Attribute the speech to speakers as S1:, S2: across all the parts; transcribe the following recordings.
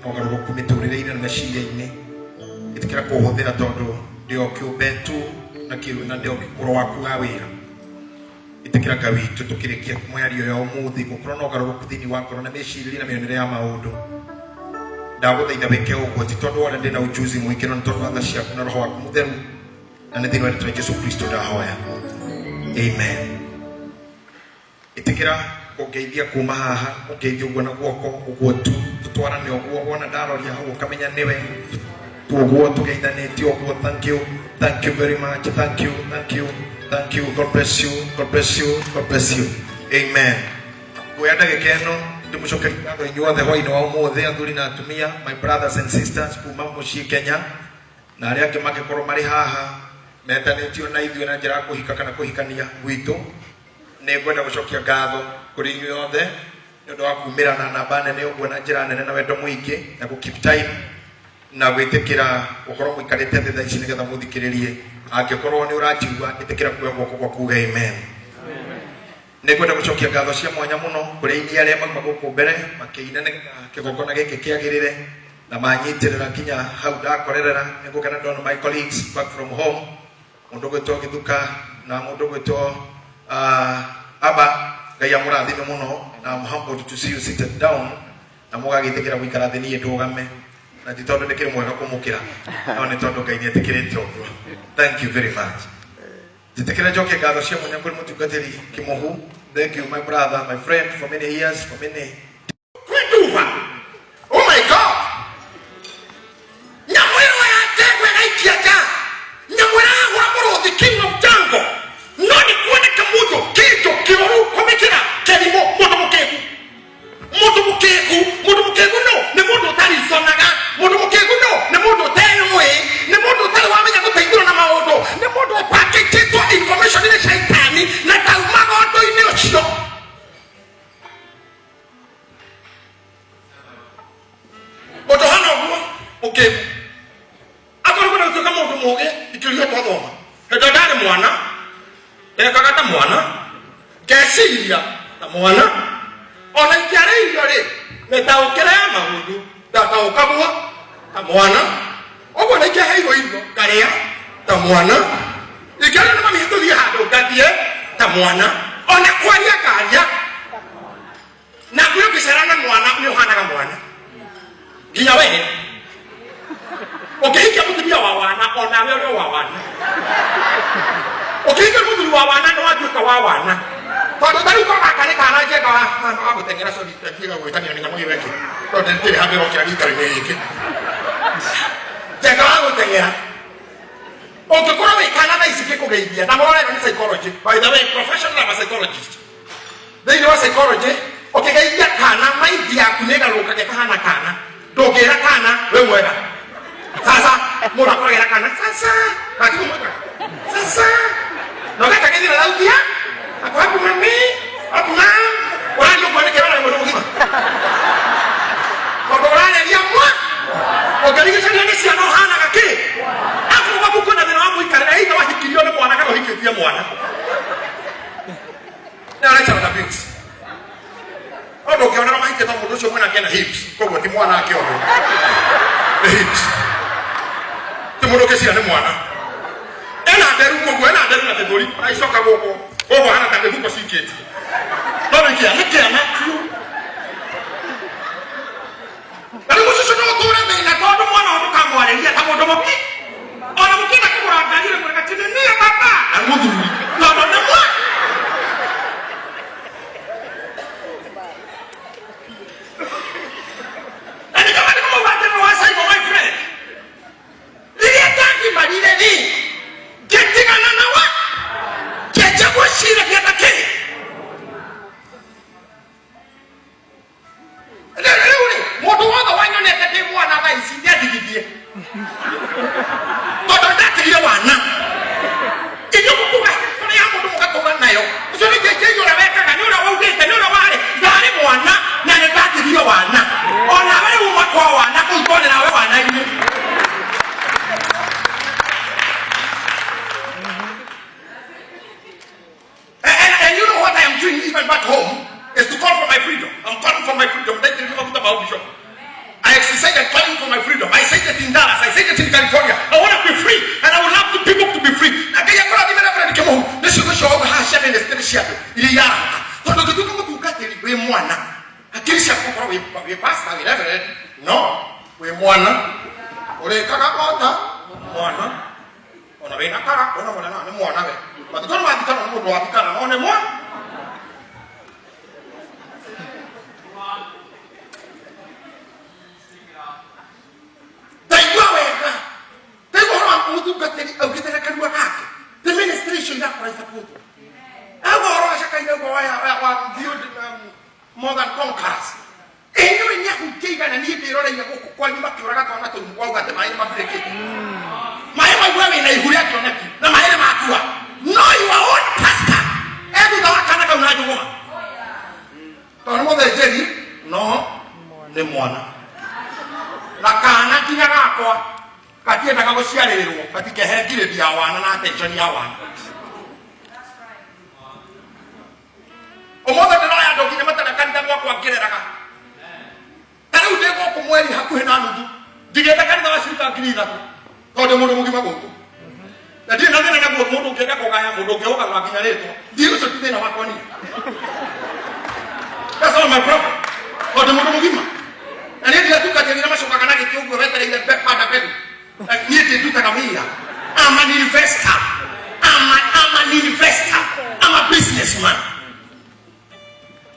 S1: Mogarũrũku mĩtũrĩre-inĩ na meciria-inĩ. Ĩtĩkĩra kũhũthĩra tondũ ndĩ o kĩũmbe tu na na ndĩ o mũrũ waku wa wĩra. Ĩtĩkĩra Ngai witũ tũkĩrĩkia mĩario ya ũmũthĩ gũkorwo na ũgarũrũku thĩinĩ wa ngoro na mĩcirĩrie na mĩonere ya maũndũ. Ndagũthaitha wĩke ũguo ti tondũ wa ũrĩa ndĩ na ujuzi mũingĩ no nĩ tondũ wa tha ciaku na roho waku mũtheru na nĩ thĩinĩ wa rĩtwa rĩa Jesu Kristo ndahoya. Amen. Ĩtĩkĩra kũngeithia kuma haha ũngeithie ũguo na guoko ũguo tu tũtwarane ũguo wona ndaroria hau ũkamenya nĩwe ũguo tũgeithanĩtie ũguo. Thank you, thank you very much. Thank you, thank you, thank you. God bless you, God bless you, God bless you. Amen. Nguoya ndagĩka ĩno ndĩmũcokerie ngatho inyuothe hwainĩ wa ũmũthĩ, athuri na atumia, my brothers and sisters kuma mũciĩ Kenya na arĩa angĩ mangĩkorwo marĩ haha metanĩtio na ithuĩ na njĩra ya kũhika kana kũhikania gwitũ. Nĩ ngwenda gũcokia ngatho kũrĩ inyuĩ othe nĩ ũndũ wa kumĩra na namba nene ũguo na njĩra nene na wendo mũingĩ na gũ keep time na gwĩtĩkĩra gũkorwo mũikarĩte thĩ thaa ici nĩgetha mũthikĩrĩrie. Angĩkorwo nĩ ũranjigua, ĩtĩkĩra kuoya guoko gwaku uge amen. Nĩ ngwenda gũcokia ngatho cia mwanya mũno kũrĩ aini arĩa mauma gũkũ mbere makĩina nĩgetha kĩgongona gĩkĩ kĩagĩrĩre na manyitĩrĩra nginya hau ndakorerera. Nĩ ngũkena ndona my colleagues back from home, mũndũ ũgwĩtwo Gĩthuka na mũndũ ũgwĩtwo Aba. Ngai amũrathime mũno na I'm humbled to see you seated down na mũgagĩtĩkĩra gũikara thĩ niĩ ndũgame, na ti tondũ ndĩkĩrĩ mwega kũmũkĩra, no nĩ tondũ Ngai nĩ etĩkĩrĩte ũguo. Thank you very much. Njĩtĩkĩre njokie ngatho cia mwanya kũrĩ mũtungatĩri Kĩmũhu. Thank you, my brother, my friend for many years, for many
S2: Kwĩnduba. Oh my God. Nyamũ ĩyo ya ndegwa ĩgaikia nja. Nyamũ ĩrĩa yagũra mũrũthi, king of jungle. No nĩ kuoneka mũndũ kĩndũ kĩũru kũmĩkĩra kĩrimũ, mũndũ mũkĩgu. Mũndũ mũkĩgu, mũndũ mũkĩgu no nĩ mũndũ ũtariconaga. Mũndũ mũkĩgu no nĩ mũndũ ũteyũĩ, nĩ mũndũ ũtarĩ wamenya gũteithũra na maũndũ, nĩ mũndũ ũpakĩtĩtwo information nĩ caitani na ndaumaga ũndũ-inĩ ũcio. Mũndũ hana ũguo mũkĩgu akorwo kwenda gũtuĩka mũndũ mũgĩ, ikĩria twathoma hĩndĩ ĩrĩa ndarĩ mwana, ndekaga ta mwana, ngeciria ta mwana, ona ingĩarĩirio rĩ, mĩtaũkĩre ya maũndũ ndataũkagwo ta mwana ũguo, na ingĩaheirwo irio ngarĩa ta mwana, ingĩaria nĩ mami tũthiĩ handũ ngathiĩ ta mwana, ona kwaria ngaria na kwĩ ũngĩcera na mwana nĩ ũhanaga mwana. Nginya we ũkĩhikia mũtumia wa wana, onawe ũrĩ wa wana. Ũkĩhikia mũthuri wa wana, nĩ watuĩka wa wana, tondũ ta rĩu ko gaka nĩ kana njenga wa gũteng'era. Sorry, tiga gwĩtanio nĩ nyamũ ĩyo ĩngĩ, tondũ ndĩrĩ handũ ĩrokĩra gĩikaro-inĩ gĩkĩ. Njenga wa gũteng'era, ũngĩkorwo wĩ kana thaa ici ngĩkũgeithia na mũrorerwo nĩ psychology. By the way, professional, I'm a psychologist. Thĩinĩ wa psychology, ũkĩgeithia kana, maindi yaku nĩ ĩgarũrũkaga ĩkahana kana. Ndũngĩra kana wĩ mwega sasa, mũndũ akoragĩra kana sasa gakĩgo mwega sasa na ũgakagethira thauti ya ako hapu mami hapu ma ũrathiĩ ũguo nĩkĩ ũrarĩ mũndũ mũgima, tondũ ũrarĩria mwa ũngĩrigicĩria nĩ ciana ũhanaga kĩ. Akorwo gwaku kwĩna thĩna wa mũikarĩre, either wahikirio nĩ mwana kana ũhikĩtie mwana na arekara na hips, no ndũngĩonera mahikĩtwo mũndũ ũcio mwena kena hips, koguo ti mwana akĩonwo nĩ hips, ti mũndũ ũngĩcira nĩ mwana ena nderu, koguo ena nderu na gĩthũri aicoka gũkũ gũkũ hana ta mĩhuko cikĩtie, no nĩ kĩana, nĩ kĩana biũ. Na rĩu ũcio no ũtũre thĩna tondũ mwana ũyũ ndũkamwarĩria ta mũndũ mũki, ona mũkĩenda kũgũra ngari rĩmwe gati nĩ niĩ baba na mũthuri, tondũ nĩ mwa na nĩkĩo maandĩko mauga atĩrĩ wa Simon, my friend, rĩrĩa ndagimarire rĩ, ngĩtigana na wa ngĩanjia gwĩciragia na kĩ rĩu rĩ, mũndũ wothe wanyonete ndĩ mwana thaa ici nĩ andigithie, tondũ ndatigire wana. Inyuĩ mũkuga decided fighting for my freedom. I said it in Dallas. I said it in California. I want to be free and I would love the people to be free. Na Ngai akũrathime Reverend Kĩmũhu nĩ ciugo cio wauga haha cia ministry cia andũ iria irarahũka. Tondũ ũngĩtuĩka mũtungatĩri wĩ mwana, hakiri ciaku ũkorwo wĩ pastor, wĩ reverend, no wĩ mwana ũrĩkaga ota mwana ona wĩna kara ona mwana no nĩ mwana we mathiko nĩ mathikana nĩ mũndũ wathikana no nĩ mwana. Taigua wega, taigua ũhoro wa mũtungatĩri augĩte na kanua gake the ministry icio irakora ibatuĩtwo auga ũhoro wa cakaire ũguo wa build more than conquerors. Inyuĩ nĩ ahunjia igana niĩ ndĩroreire gũkũ kwanyu makĩũraga twana tũu wauga atĩ maĩ nĩ mabirĩkĩte maĩ maigua wĩna ihu rĩa kĩoneki na maĩ nĩ makua no your own pastor e thutha wa kana kau na njũgũma tondũ nĩ mũthĩnjĩri no nĩ mwana na kana nginya gakwa gatiendaga gũciarĩrĩrwo gatikehe ngirĩndi ya wana na attention ya wana. Ũmũthĩ ndĩroya andũ nginya matarĩ kanitha gwakwa ngĩreraga ta rĩu ndĩ gũkũ mweri hakuhĩ na nuthu ndigĩte kanitha wa ciringa 3,000 tondũ mũndũ mũgima gũkũ na ndirĩ na thĩna naguo mũndũ ũngĩenda kũgaya mũndũ ũngĩ ũgarũra nginya rĩtwa ndirĩ ũcio ti thĩna wakwa niĩ. That's not my problem tondũ mũndũ mũgima na niĩ ndiatungatĩri na macokaga na gĩtĩ ũguo wetereire panda mbegũ. Niĩ ndĩndutaga wĩra. I'm an investor. I'm an investor. I'm a businessman.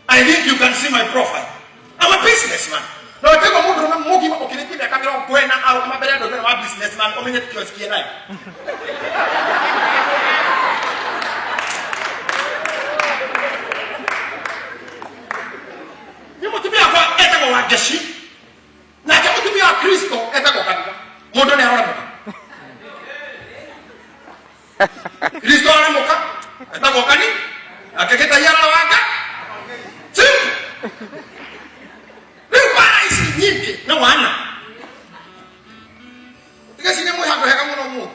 S2: I think you can see my profile. I'm a businessman. Na ũtego mũndũ ũrũme mũgima ũkĩrĩtie mĩaka 40 arũgama mbere ya andũ wa businessman ũmenye ti kioski enayo. Nĩ mũtumia wakwa etagwo Wangeci nake mũtumia wa Kristo etagwo kanitha. Mũndũ nĩ aroremoka. Kristo aremoka etagwo kani nake gĩtahi ararowanga. Simple. Rĩu mbara ici nyingĩ nĩ wana. Tiga ci nĩ mwĩ handũ hega mũno mũthĩ.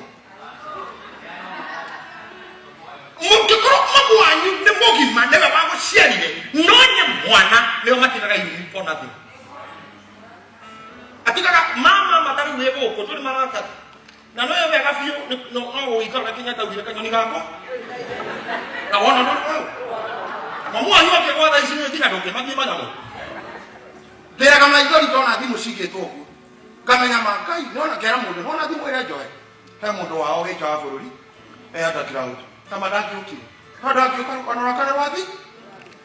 S2: Mũngĩkorwo mamu wanyu nĩ mũgima nĩwe wagũciarire no nĩ mwana nĩwe matigaga irumi for nothing. Atigaga mama matarĩ wĩ gũkũ tũrĩ maratathi na no wega biũ no gũgĩikara ũrĩa Kenyatta augire kanyoni gakwa na wona ndũrĩ wau mamu wanyu akĩgwa thaa ici nĩ nginya ndũngĩmathiĩ manyamũ ndĩraga maithori ndona thimũ cigĩtwo ũguo ngamenya ma Ngai nona ngera mũndũ nona thimũ ĩrĩa njoe he mũndũ wao wĩ nja wa bũrũri e underground na ma ndangĩũkire no ndangĩũka ona rwakare rwathi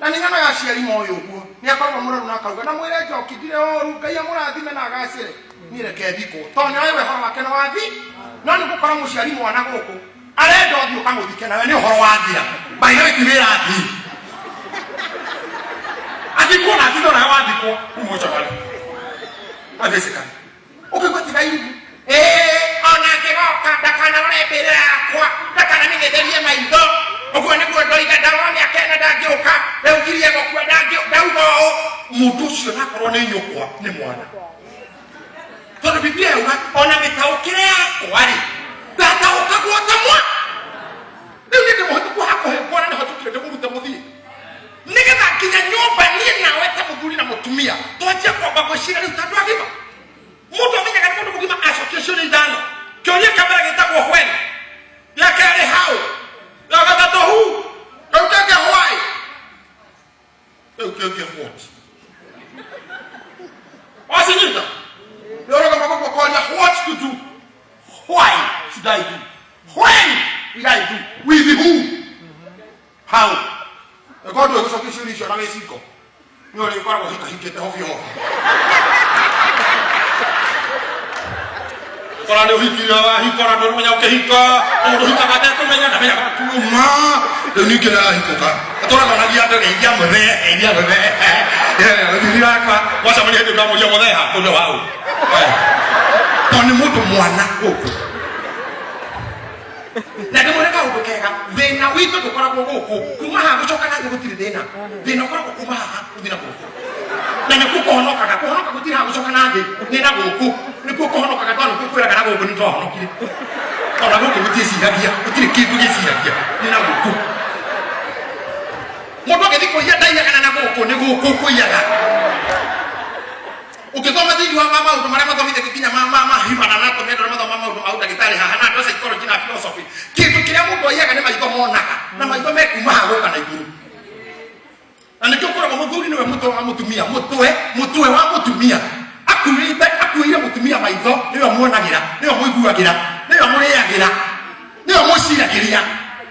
S2: na nĩ ng'ano ya aciari moĩ ũguo nĩ akoragwo mũrwaru na akauga na mwĩre njoki ndirĩ ũru Ngai amũrathime na agacĩre niĩ reke thikwo tondũ nĩ oĩ we ũhoro wake nĩ wathi no nĩ gũkora mũciari mwana gũkũ arenda ũthiĩ ũkamũthike nawe nĩ ũhoro wathira by the way ti wĩra athiĩ athikwo na athikwo nawe wathikwo kumũcamani athĩcĩkana ũkĩigua tiga irigũ ĩĩ ona ngĩgoka ndakanarore mbĩrĩra yakwa ndakanamĩgetherie maitho ũguo nĩguo ndoiga ndawa mĩaka ĩna ndangĩũka rĩu ngirie gũkua ndauga ũũ mũndũ ũcio nakorwo nĩ nyũkwa nĩ mwana tondũ Biblia yauga ona mĩtaũkĩre yakwa rĩ ndataũkagwo ta mwa rĩu nĩ ndĩmũhĩtũku hakuhĩ kuona nĩ hĩtũkire ndĩmũrute mũthiĩ nĩgetha nginya nyũmba niĩ nawe ta mũthuri na mũtumia twanjie kwamba gwĩciria rĩu ta andũ agima mũndũ amenyaga nĩ mũndũ mũgima acokia ciũria ithano kĩũria kĩa mbere gĩtagwo when gĩa kerĩ how gĩa gatatũ who kĩu kĩngĩ why kĩu kĩngĩ what wacinyita nĩ ũrũgama gũkũ ũkoria what to do, why should I do, when will I do, with who, how. Ĩkorwo ndũĩ gũcokia ciũria icio na wĩcingo nĩ ũrĩ ũkoragwo hingahingĩte hovyo hovyo kora nĩ ũhikire wahikora ndũramenya ũkĩhika mũndũ ũhikaga atekũmenya ndamenyaga kuma rĩu ningĩ ndahikũka atũraganagia andũ geithia mũthee geithia mũthee mũthuri wakwa wacemania hĩndĩ ndamũria mũthee ha ũndũ wa ũ tondũ nĩ mũndũ mwana gũkũ na ndĩmwĩre kaũndũ kega thĩna witũ ndũkoragwo gũkũ kuma haha gũcoka na thĩ gũtirĩ thĩna thĩna ũkoragwo kuma haha gũthiĩ na gũkũ na nĩkuo kũhonokaga kũhonoka gũtirĩ haha gũcoka na thĩ nĩ na gũkũ nĩkuo kũhonokaga tondũ nĩkuo kwĩraga na gũkũ nĩ twahonokire ona gũkũ gũtiĩciragia gũtirĩ kĩndũ gĩciragia nĩ na gũkũ mũndũ agĩthiĩ kũiya ndaiyaga na gũkũ nĩ gũkũ kũiyaga ũngĩthoma thĩinĩ wa maũndũ marĩa Muonagĩra, nĩyo mũiguagĩra, nĩyo mũrĩagĩra, nĩyo mũciragĩria,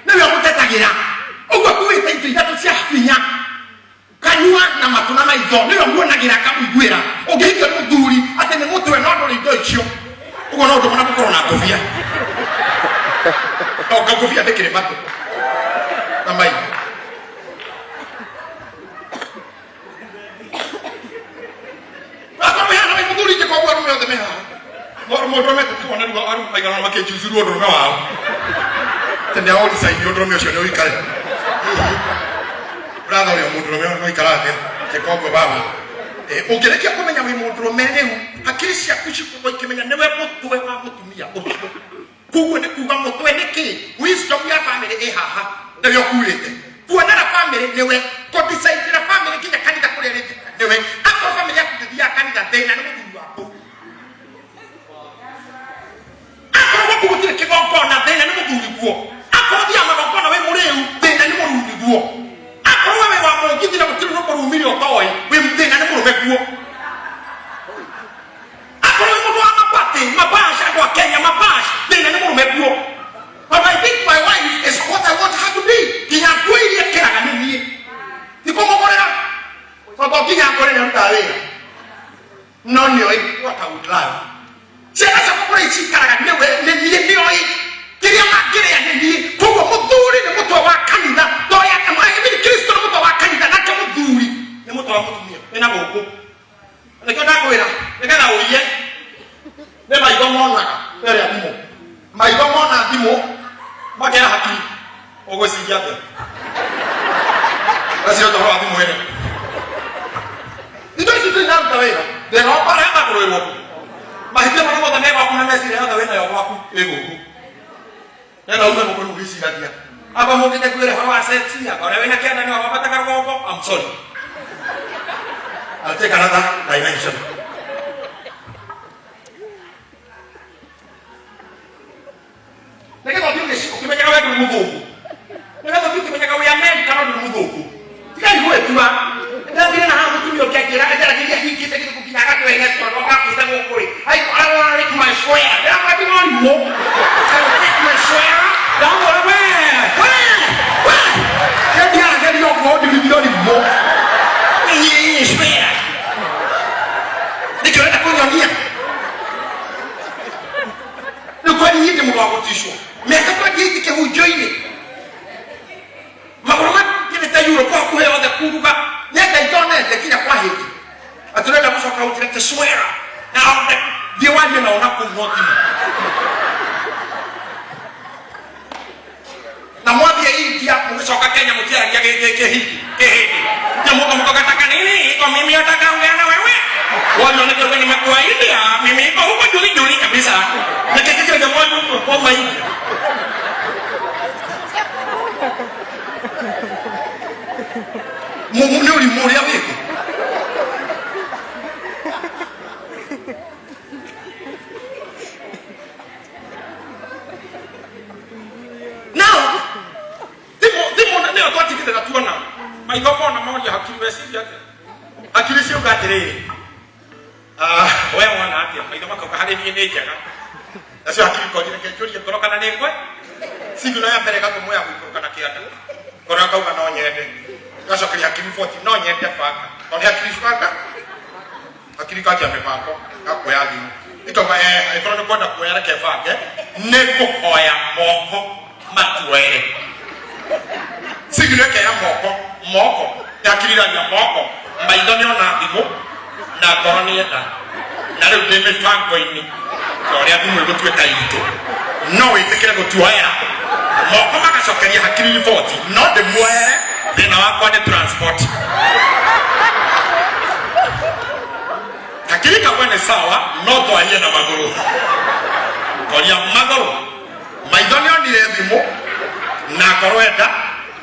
S2: nĩyo mũtetagĩra. Ũguo akuĩte indo ithatũ cia hinya, kanyua na matũ na maitho, nĩyo muonagĩra akamũiguĩra. Ũngĩhikio nĩ mũthuri atĩ nĩ mũtwe no ndũrĩ indo icio, ũguo no ũndũ ũmwe na gũkorwo na ngũbia. No ngũbia ndĩkĩrĩ matũ na maitho. Akorwo hena wĩ mũthuri njĩka ũguo arũme othe me haha. Mũndũ ũrũme tũkĩona rĩu arũme maigana ũna makĩnjuzurwo ũndũrũme wao. Atĩ nĩ aũricaini ũndũrũme ũcio nĩ ũikare. Brother ũrĩa mũndũrũme no ikara atĩa? Njĩka ũguo baba. Ũngĩrĩkia kũmenya wĩ mũndũrũme rĩu, hakiri ciaku cikorwo ikĩmenya nĩwe mũtwe wa mũtumia ũcio. Koguo nĩ kuga mũtwe nĩ kĩ? Wisdom ya family ĩ haha nĩwe ũkuĩte. Kuonera family nĩwe, kũdecidera family nginya kanitha kũrĩa ĩrĩthiaga nĩwe. Akorwo family yaku ndĩthiaga kanitha, thĩna nĩ mũthuri waku. Akorwo gwaku gũtirĩ kĩgongona, thĩna nĩ mũthuri guo. Akorwo ũthiaga magongona wĩ mũrĩu, thĩna nĩ mũruni guo. Akorwo we wĩ wa mũgithi na gũtirĩ rwĩmbo rumire ũtoĩ, wĩ thĩna nĩ mũrũme guo. Akorwo wĩ mũndũ wa mabati, mabash, andũ a Kenya, mabash, thĩna nĩ mũrũme guo. But I think my wife is what I want her to be. Nginya nguo iria ekĩraga nĩ niĩ. Ti kũmũgũrĩra. Tondũ nginya ngũre nĩ arutaga wĩra. No nĩoĩ what I would love. Ciana ciakwa kũrĩa cikaraga nĩwe, nĩ niĩ nĩoĩ. Kĩrĩa mangĩrĩa nĩ niĩ. Koguo mũthuri nĩ mũtwe wa kanitha. Ta ũrĩa, I mean, Kristo nĩ mũtwe wa kanitha, nake mũthuri nĩ mũtwe wa mũtumia. Wĩna gũkũ. Nĩkĩo ndakwĩra, nĩgetha ũiye, nĩ maitho monaga, ĩrĩa thimũ. Maitho mona thimũ, makera hakiri, ũgwĩciria atĩa? Ũreciria ũhoro wa thimũ ĩrĩa. Indo ici itirĩ iraruta wĩra, thĩna wakwa ũrĩa magũrũ ĩ gwaku. Mahĩtia marĩa mothe me gwaku na meciria yothe wĩnayo gwaku ĩ gũkũ. Nenda ume mũkũrũ ũgĩciragia. Aba mũngĩte kwĩra ũhoro wa sex, anga ũrĩa wĩna kĩanda nĩwe wambataga rũgongo, I'm sorry. I'll take another dimension. Nĩgetha ũthiĩ ũkĩmenyaga we ndũrĩ mũthũngũ. Nĩgetha ũthiĩ ũkĩmenyaga wĩ Amerika no ndũrĩ mũthũngũ. Tigai gwĩtua. Ndathire na haha mũtumia ũngĩ anjĩra anjaragĩria hingĩte gĩthũngũ nginya agatwene tondũ akuĩte gũkũ rĩ. I wanna lick my swear. Ndĩramwĩra tiga ũrimũ. I will lick my swear. Ndamwĩra we, we, we. Ndiarageria ũguo ũndigithire ũrimũ. Ĩĩ, swear. Nĩkĩ ũrenda kũnyonia? Rĩu kwani niĩ ndĩ mũndũ wa gũticwo. Mĩaka 28 kĩhunjio-inĩ. Magũrũ makĩrĩte Europe hakuhĩ yothe kuruga. Nĩ Ngai ndonete nginya kwa hĩndĩ. Atĩ ũrenda gũcoka ũnjĩre kĩcwera. Na thiĩ warie nao na kũu no thimũ. Na mwathiĩ India mũgĩcoka Kenya mũtiaragia Kĩhindi. Kĩhindi. Na mũka mũkakataka nini iko mimi nataka ongea na wewe. Wao ni kwa nimekuwa India, mimi iko huko juli juli kabisa. Na kiki kile jamaa huko kwa India. Nĩ ũrimũ ũrĩa wĩkũ. Now, thimũ thimũ nĩyo twatigĩrĩra tuona maitho mona moria hakiri weciria atĩa hakiri ciauga atĩrĩrĩ, ah, we wona atĩa? Maitho makauga harĩ niĩ nĩ njega, nacio hakiri ikonire reke njũrie ngoro kana nĩ ngwe signal ya mbere ĩgatũmwo ya gũikũrũka na kĩanda, ngoro ĩkauga no nyende, ĩgacokeria hakiri 40 no nyende banga, tondũ nĩ hakiri banga hakiri kanjia mĩbango ya kuoya thimũ ikauga eh, angĩkorwo nĩ kwenda kuoya reke bange nĩ ngũhoya moko matuoere signal ĩkeya moko moko nĩ hakiri iraria moko maitho nĩ ona thimũ na ngoro nĩ enda na rĩu ndĩ mĩbango-inĩ ya ũrĩa thimũ ĩgũtuĩka itũ no wĩtĩkĩre gũtuoera moko magacokeria hakiri riboti no ndĩmuoere thĩna wakwa nĩ transport hakiri kakwa nĩ sawa no twarie na magũrũ twaria magũrũ maitho nĩ onire thimũ na ngoro enda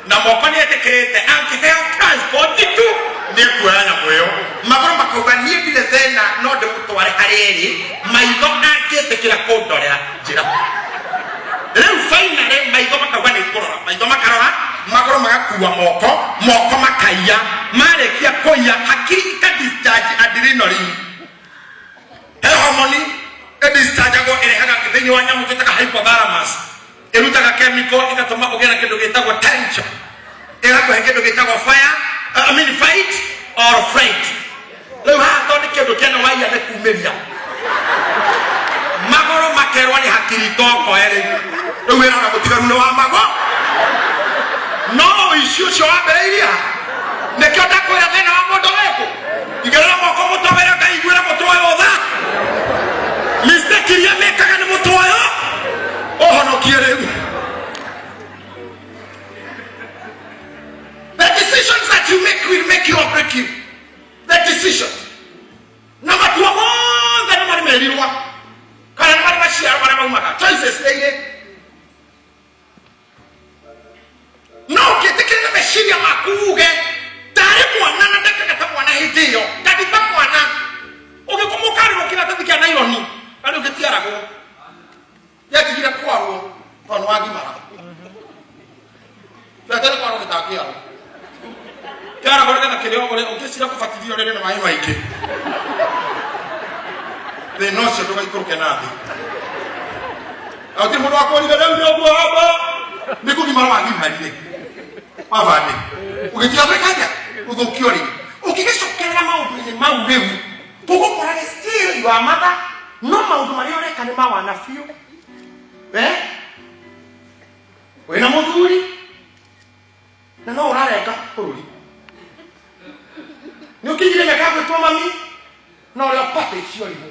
S2: na moko nĩ etĩkĩrĩte angĩheo transport tu nĩ ekuoya nyamũ ĩyo magũrũ makauga niĩ ndirĩ thĩna no ndĩmũtware harĩa ĩrĩ maitho angĩtĩkĩra kũndorera njĩra rĩu finally maitho makauga nĩ ngũrora maitho makarora magũrũ magakua moko moko makaiya marĩkia kũiya hakiri ika discharge adrenaline he homoni ĩ Ĩdischargeagwo ĩrehaga thĩinĩ wa nyamũ twĩtaga hypothalamus, ĩrutaga chemical ĩgatũma ũgĩe na kĩndũ gĩtagwo tension, ĩgakũhe kĩndũ gĩtagwo fire, I mean fight or flight. Rĩu haha tondũ nĩ kĩndũ kĩna waiya nĩ kumĩria magũrũ makerwo nĩ hakiri tokoe rĩu rĩu wĩra ona mũtiganu nĩ wa magũ no ũici ũcio wambĩrĩirie ha? Nĩkĩo ndakwĩra thĩna wa mũndũ wĩkũ igĩrĩra moko mũtwe wĩra Ngai iguĩra mũtwe ũyũ tha mistake iria mĩkaga nĩ mũtwe ũyũ ũhonokie rĩu. The decisions that you make will make you or break you. The decisions. Na matua mothe nĩ marĩ merirwa kana nĩ marĩ maciaro marĩa maumaga. Choices nĩ irĩ. No ũngĩtĩkĩra na meciria maku uge ndarĩ mwana na ndekaga ta mwana hĩndĩ ĩyo ndathi ta mwana ũgĩkoma ũkarĩrwo kĩratathi kĩa naironi na rĩu gĩtiaragwo gĩatigire kwarwo tondũ nĩ wagimara kĩratathi kwarwo gĩtangĩarwo kĩaragwo nĩgetha kĩrĩa ũrĩa ũngĩcira kũbatithio rĩrĩ na maĩ maingĩ thĩna ũcio ndũgaikũrũke na thĩ na gũtirĩ mũndũ wakũrire rĩu nĩ ũguo hamba nĩ kũgimara wagimarire wabandĩ ũgĩtiga gwĩka atĩa gũthũkio rĩ ũngĩgĩcokerera maũndũ-inĩ mau rĩu tũgũkora nĩ still your mother no maũndũ marĩa ũreka nĩ mawana biũ. Eh? Wĩna mũthuri na no ũrarenga bũrũri nĩ ũkinyire mĩaka ya gwĩtwo mami na ũrĩa pate icio rimũ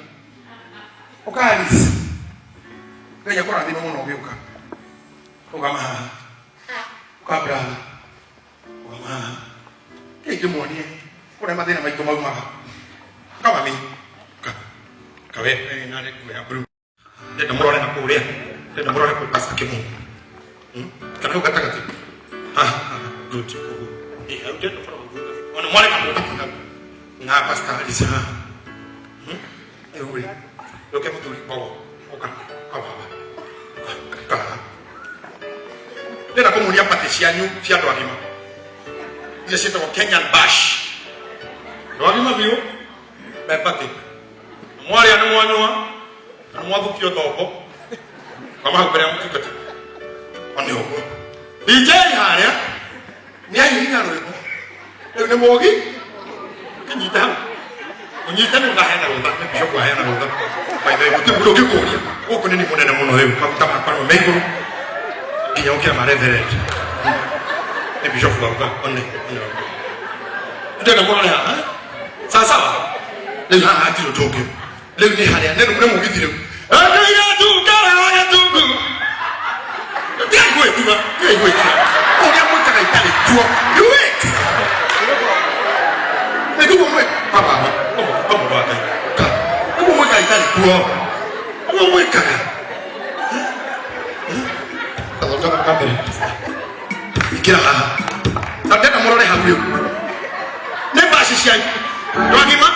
S2: ũkarisi ngai akũrathime mũno ũgĩũka ũgama haha ũka brother ũgama haha kĩngĩmuonie kũrĩa mathĩna maitũ maumaga ũka mami ũka kawe na nguo ya blue. Ndenda mũrore na kũrĩa, ndenda mũrore kwĩ Pastor Kĩmũ. Kana hau gatagatĩ. Haha, haha, good, ũguo. Eh, hau ndenda kũrora ũguo. Ona mwarĩ na mũthiki hau. Na Pastor Alice haha. Rĩu rĩ, rũke mũthuri mbogo, ũka, ũka baba. Ũka, ũka haha. Ndĩrenda kũmuonia party cianyu cia andũ agima. Iria ciĩtagwo Kenyan Bash. Andũ agima biũ, me party. Mwarĩa nĩ mwanyua na nĩ mwathukio tombo kama hau mbere ya mũtungati one ũguo DJ harĩa nĩ ahihinya rwĩmbo rĩu nĩ mũgi kĩnyite hau ũnyite nĩ ũkaheana rũtha nĩ bishop aheana rũtha by the way gũtirĩ mũndũ ũngĩkũria gũkũ nĩ ni mũnene mũno rĩu maguta makwa nĩmo me igũrũ nginya ũkĩra ma reverend nĩ bishop wauga one one ndĩrenda mũrore haha sawa sawa rĩu haha hatirĩ ũndũ ũngĩ rĩu nĩ harĩa nĩ nĩ mũgithi rĩu Akairĩtu karĩa gĩtungu tigai gwĩtua tigai gwĩtua ũrĩa mwĩkaga itarĩ kuo you wait nĩguo mwĩ baba baba wa Ngai nĩguo mwĩkaga itarĩ kuo nĩguo mwĩkaga Thondeka kamera ingĩra haha na ndenda mũrore hau rĩu nĩ mbaci cianyu ndwagima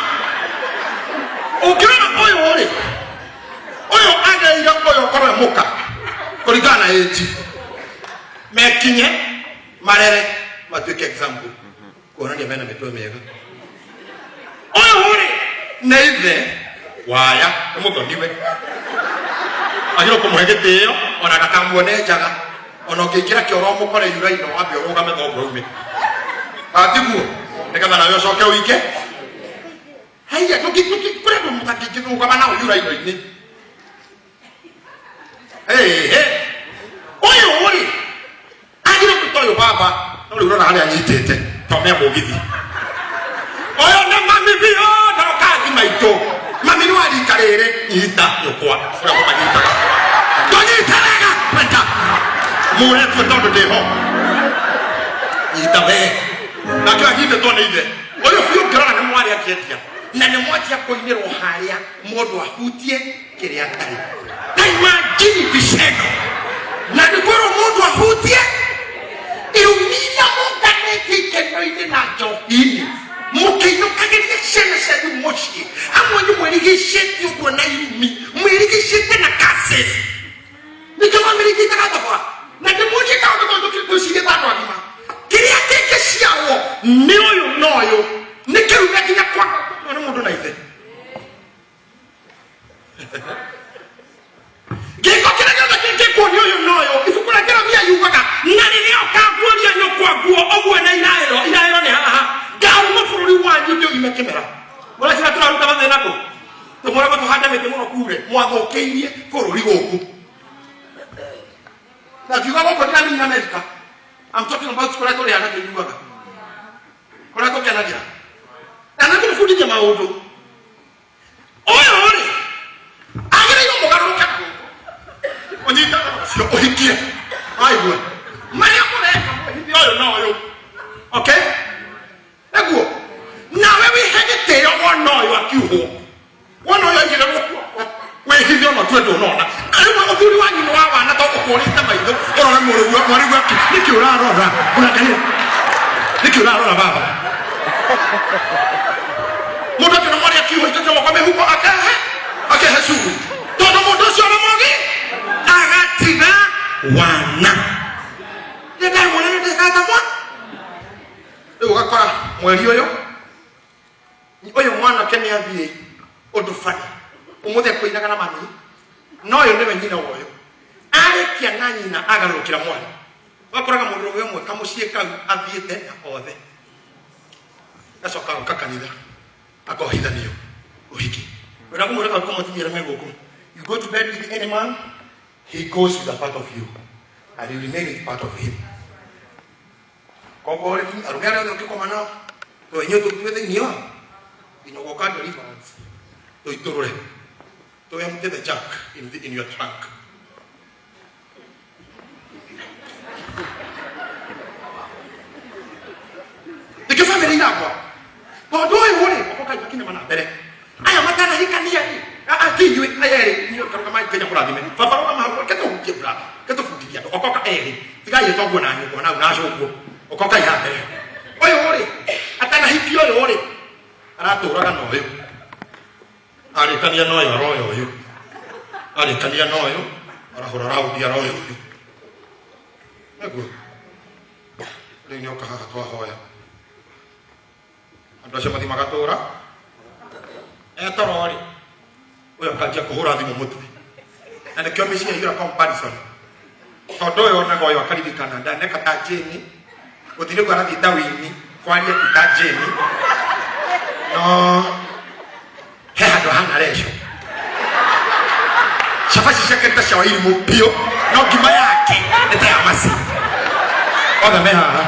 S2: ũngĩrora ũyũ rĩ ũyũ agĩrĩire ũyũ ũkorwo e mũka kũringana na ĩnji mekinye marere matuĩke example kuonania mena mĩtwe mĩega ũyũ rĩ nĩ ithe waya nĩ mũthoniwe agĩrĩirwo kũmũhe gĩtĩo ona ndakamuone njaga ona ũngĩingĩra kĩoro ũmũkore yuraino wambe ũrũgame thoguo aume atiguo nĩgetha nawe ũcoke ũike haiya kũrĩ andũ mũtangĩrũgama nao yuraino-inĩ. Ehe. Ũyũ rĩ agire gwĩta ũyũ baba no rĩu ũrona harĩa anyitĩte tome mũgithi ũyũ nĩ mami biũ na ũkathi maitũ mami nĩ wa rika rĩrĩ nyita nyũkwa ũrĩa mũmanyitaga ndũnyite wega kwenda mũretwo tondũ ndĩho nyita we nake anyitĩtwo nĩ ithe ũyũ biũ ũngĩrora nĩ mwarĩ akĩendia na nĩ mwanjia kũinĩrwo harĩa mũndũ ahutie kĩrĩa atarĩ ta imagine mbica ĩno na nĩ kwĩrwo mũndũ ahutie irumia mũnganĩtie ikeno-inĩ na njohi-inĩ mũkĩinũkagĩria ciana cianyu mũciĩ amwe nĩ mwĩrigicĩtie ũguo na irumi mwĩrigicĩte na curses nĩkĩo mamĩrigitaga thogora na ndĩmuonie kaũndũ tondũ twĩcirie ta andũ agima kĩrĩa kĩngĩciarwo nĩ ũyũ na ũyũ nĩ kĩrume nginya kwa nĩ mũndũ na ithe. Nĩkuonia ũyũ na ũyũ. Ibuku rĩa Jeremia yugaga, na rĩrĩa ũkaguũria nyũkwa nguo ũguo na iraĩro, iraĩro nĩ haha, ngauma bũrũri wanyu ndĩũime kĩmera. Mũreciria tũraruta mathĩna kũ? Tũmũragwo tũhande mĩtĩ mũno kure, mwathũkĩirie bũrũri gũkũ. Na ngiuga gũkũ ndiramenya Amerika. I'm talking about kũrĩa tũrĩa na tũiguaga. Kũrĩa tũkenagĩra. Na nĩ ngũmũbundithia maũndũ. Ũyũ rĩ, agĩrĩirwo mũgarũrũke na gũkũ. Ũnyitane ũcio ũhikie. Waigua? Marĩa mũreka mũhithie ũyũ na ũyũ. Okay? Nĩguo. Nawe wĩhe gĩtĩo wona ũyũ akiuhwo. Wona ũyũ aigĩrĩrwo guoko. Wĩhithe ona tue ndũnona. Rĩu mũthuri wanyu nĩ wa wana tondũ ũkũrĩte maitho ũrore mũrũguo mwarĩguo aki nĩkĩ ũrarora? Ũrangaire. Nĩkĩ ũrarora baba? Mũndũ akĩona mwarĩ akiuhwo aikĩtie moko mĩhuko akehe akehe curu. Tondũ mũndũ ũcio nĩ mũgi agatiga wana. Nĩ ndarĩ mwana nĩ ndĩkata mwana. Rĩu ũgakora mweri ũyũ ũyũ mwanake nĩ athiĩ ũndũ bani ũmũthĩ akũinaga na mami no ũyũ nĩwe nyina wa ũyũ arĩkia na nyina agarũrũkĩra mwarĩ wakoraga mũndũ ũmwe ũmwe kamũciĩ kau athiĩte na othe gacoka agoka kanitha akohithanio ũhiki wĩra kũmwĩra kaũndũ kamwe atumia arĩa me gũkũ. You go to bed with any man, he goes with a part of you and you remain with part of him. Koguo rĩ arũme arĩa othe ũngĩkoma nao twenye tũtue thĩinĩ wao nginya ũgoka deliverance tũitũrũre to empty the jack in your trunk. Nĩkĩo bamĩrĩ iragwa tondũ ũyũ rĩ okoka imakinya mana mbere aya matanahikania rĩ ti inyuĩ aya erĩ inyuĩ karũgamai Kenya mũrathime baba rũgama hau reke tũhutie brother reke tũbundithie andũ okoka erĩ tigai ĩtoguo na nyũkwa nau na cũguo okoka iha mbere ũyũ rĩ atanahikia ũyũ rĩ aratũraga na ũyũ arĩkania na ũyũ aroya ũyũ arĩkania na ũyũ arahũra raundi aroya ũyũ nĩguo rĩu nĩoka haha twahoya andũ acio mathiĩ magatũra etoro rĩ ũyũ akanjia kũhũra thimũ mũtwe na nĩkĩo mĩciĩ yaiyũra comparison tondũ ũyũ onaga ũyũ akaririkana ndaneka ta Jane gũtirĩ nĩguo arathiĩ ta wini kwaria ti ta Jane no he handũ hana resho cabaci ciake nĩ ta cia wairimũ biũ no ngima yake nĩ ta ya maci othe me haha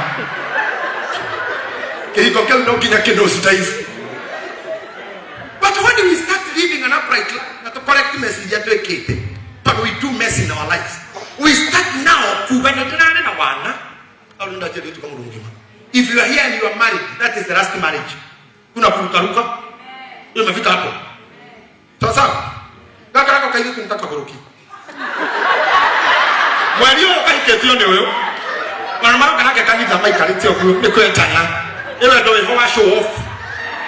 S2: kĩhiko kĩu no nginya kĩnose dive. But when we start living an upright life na to correct mess iria twĩkĩte tondũ we do mess in our lives, we start now kuga nĩ ndĩrarĩ na wana au nĩ ndanjia gũtuĩka mũndũ mũgima. If you are here and you are married, that is the last marriage. Kuna kurukaruka hiyo imefika hapo sawa sawa. Gaka nako kairĩtu nĩ ta kagũrũki mweri ũyũ kahikĩtio nĩ ũyũ ona maroka nake kanitha maikarĩte ũguo nĩ kwendana ĩwe ndũ wĩho wa show off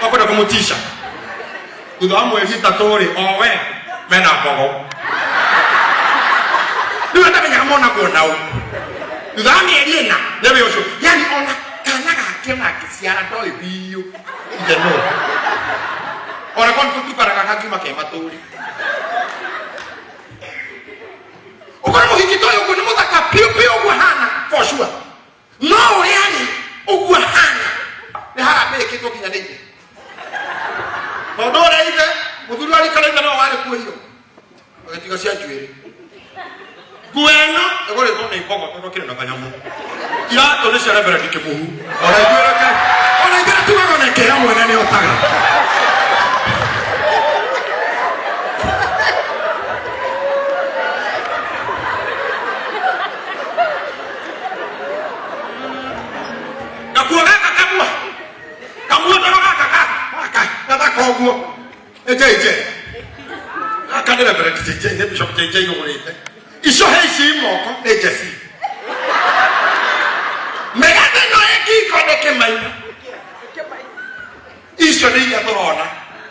S2: wakwenda kũmũtisha thutha wa mweri 3 rĩ owe mena mbogo rĩu ndamenyaga monagwo nao thutha wa mĩeri 4 nĩwe ũcio yani ona kana gake ona akĩciara ndoĩ biũ ithe nũ ona korwo nĩtũtukanaga kangiuma ke matũri ũkore mũhiki ta ũyũ ũguo nĩ mũthaka biũ biũ ũguo hana for sure no ũrĩa arĩ ũguo hana nĩ harambĩ ĩkĩtwo nginya nĩ ithe tondũ ũrĩa ithe mũthuri wa rika rĩa ithe no warĩ kuo iyo agĩtiga cia njuĩrĩ nguo ĩno ĩgũrĩtwo nĩ mbogo tondũ kĩrĩ na kanyamũ iratũ nĩ cia reverend kĩmũhu ona ithuĩ reke ona ithuĩ tugaga ona kĩra mwene nĩ otaga gakuo gaka kamwe kamuotoro gaka gaka gathaka ũguo nĩ JJ gaka nĩ reverend JJ nĩ bishop JJ ũgũrĩte ico he ici moko nĩ Jesse mĩgathe ĩno ĩ ngingo nĩ kĩmaina icio nĩ iria tũrona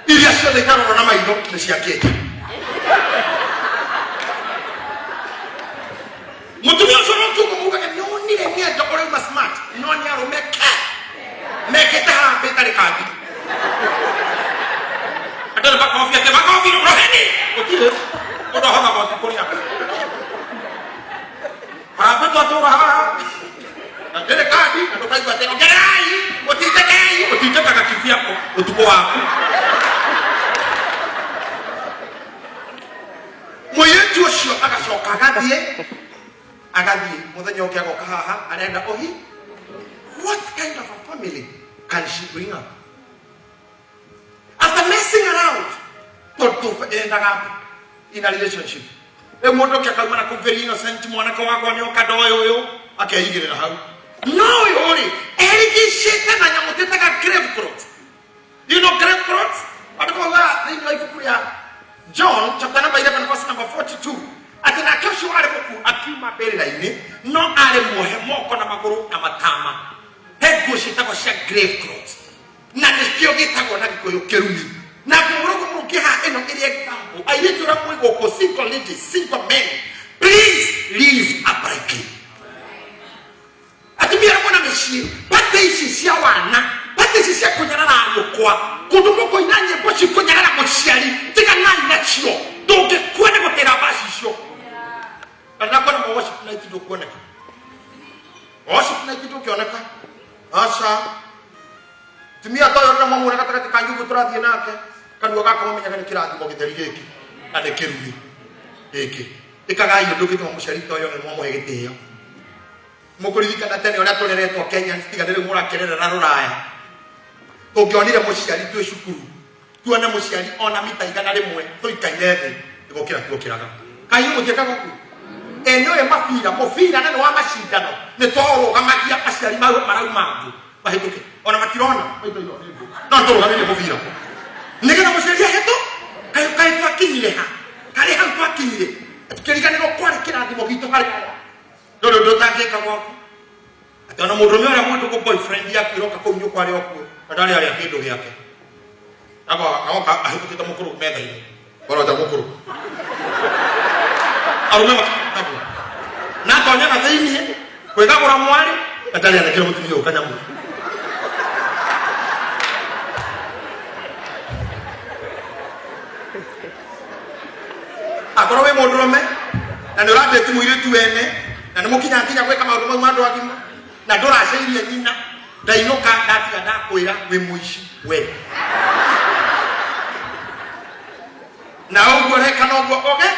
S2: iria ciothe itarorwo na maitho nĩ cia kĩnja mũtumia ũcio ũrokiuga mugaga nĩonire nĩ andũ ũrauma smart no nĩ arũme ke mekĩte harambĩ ĩtarĩ kandi andũ nĩ makobi atĩ makobi roheni gũtirĩ ũndũ ahothaga ũtukũ rĩa Agacoka agathiĩ, agathiĩ mũthenya ũngĩ agoka haha arenda ũhi. What kind of a family can she bring up after messing around? Tondũ endaga in a relationship rĩu mũndũ ũngĩ akauma na kũu very innocent, mwanake wakwa nĩ oka ndoĩ ũyũ, akeigĩrĩra hau. No ũyũ rĩ, erigicĩte na nyamũ twĩtaga grave clothes. Do you know grave clothes? Andũ maugaga thĩinĩ wa ibuku rĩa John chapter number 11 verse number 42 atĩ nake ũcio warĩ mũkuũ akiuma mbĩrĩra-inĩ, no arĩ muohe moko na magũrũ na matama. He nguo ciĩtagwo cia grave clothes, na nĩkĩo gĩtagwo na Gĩkũyũ kĩrumi. Na mũrũgũ mũngĩha ĩno ĩrĩ example, airĩtu arĩa mwĩ gũkũ, single ladies, single men, please live uprightly. Atumia arĩa mwena mĩciĩ, pate ici cia wana, pate ici cia kũnyarara nyũkwa, kũndũ mũkũina nyĩmbo cikũnyarara mũciari, tiganai nacio. Ndũngĩkua nĩ gũtĩra mbaci icio. Na ndakuona ma worship night ndũkuoneka, worship night ndũngĩoneka, aca. Tumia ta ũyũ rĩrĩa mwamuona gatagatĩ kanyu ũguo tũrathiĩ nake, kanua gaka mũmenyaga nĩ kĩrathimo gĩtheri gĩkĩ na nĩ kĩrumi gĩkĩ. Ĩkagai ũndũ ũngĩtũma mũciari ta ũyũ one mwamũhe gĩtĩo. Mũkũririkana tene ũrĩa tũreretwo Kenya, tiga nĩ rĩu mũrakĩrerera rũraya. Tũngĩonire mũciari twĩ cukuru, tuone mũciari ona mita 100 tũikaire thĩ, nĩgũkĩra tuokĩraga. Kaĩ inyuĩ mũtiĩkaga ũguo? Ĩ nĩũĩ mabira, mũbira na nĩ wa macindano, nĩ twaũrũgamagia aciari marauma ngũ mahĩtũke, ona matirona maitho ino nĩ ngũ, no tũrũgamirie mũbira nĩgetha mũciari ahĩtũ. Kaĩ twakinyire ha? Karĩ hau twakinyire tukĩriganĩrwo kwarĩ kĩrathimo gitũ harĩ aya. Ndũrĩ ũndũ ũtangĩka gwaku, atĩ ona mũndũrũme ũrĩa mũndũ boyfriend yaku ĩroka kũu nyũkwa arĩ okuo na ndarĩ arĩa kĩndũ gĩake, agoka ahĩtũkĩte mũkũrũ metha-inĩ, baroja mũkũrũ, arũme makagwo na atonya na thĩiniĩ kwĩgagũra mwarĩ na ndarĩ anengera mũtumia ũyũ kanyamũ. Akorwo wĩ mũndũrũme na nĩ ũrandĩti mũirĩtu wene na nĩ mũkinya nginya gwĩka maũndũ mau ma andũ agima na ndũracĩirie nyina, ndainũka ndatiga ndakwĩra wĩ mũici we, na ũguo reka noguo oge.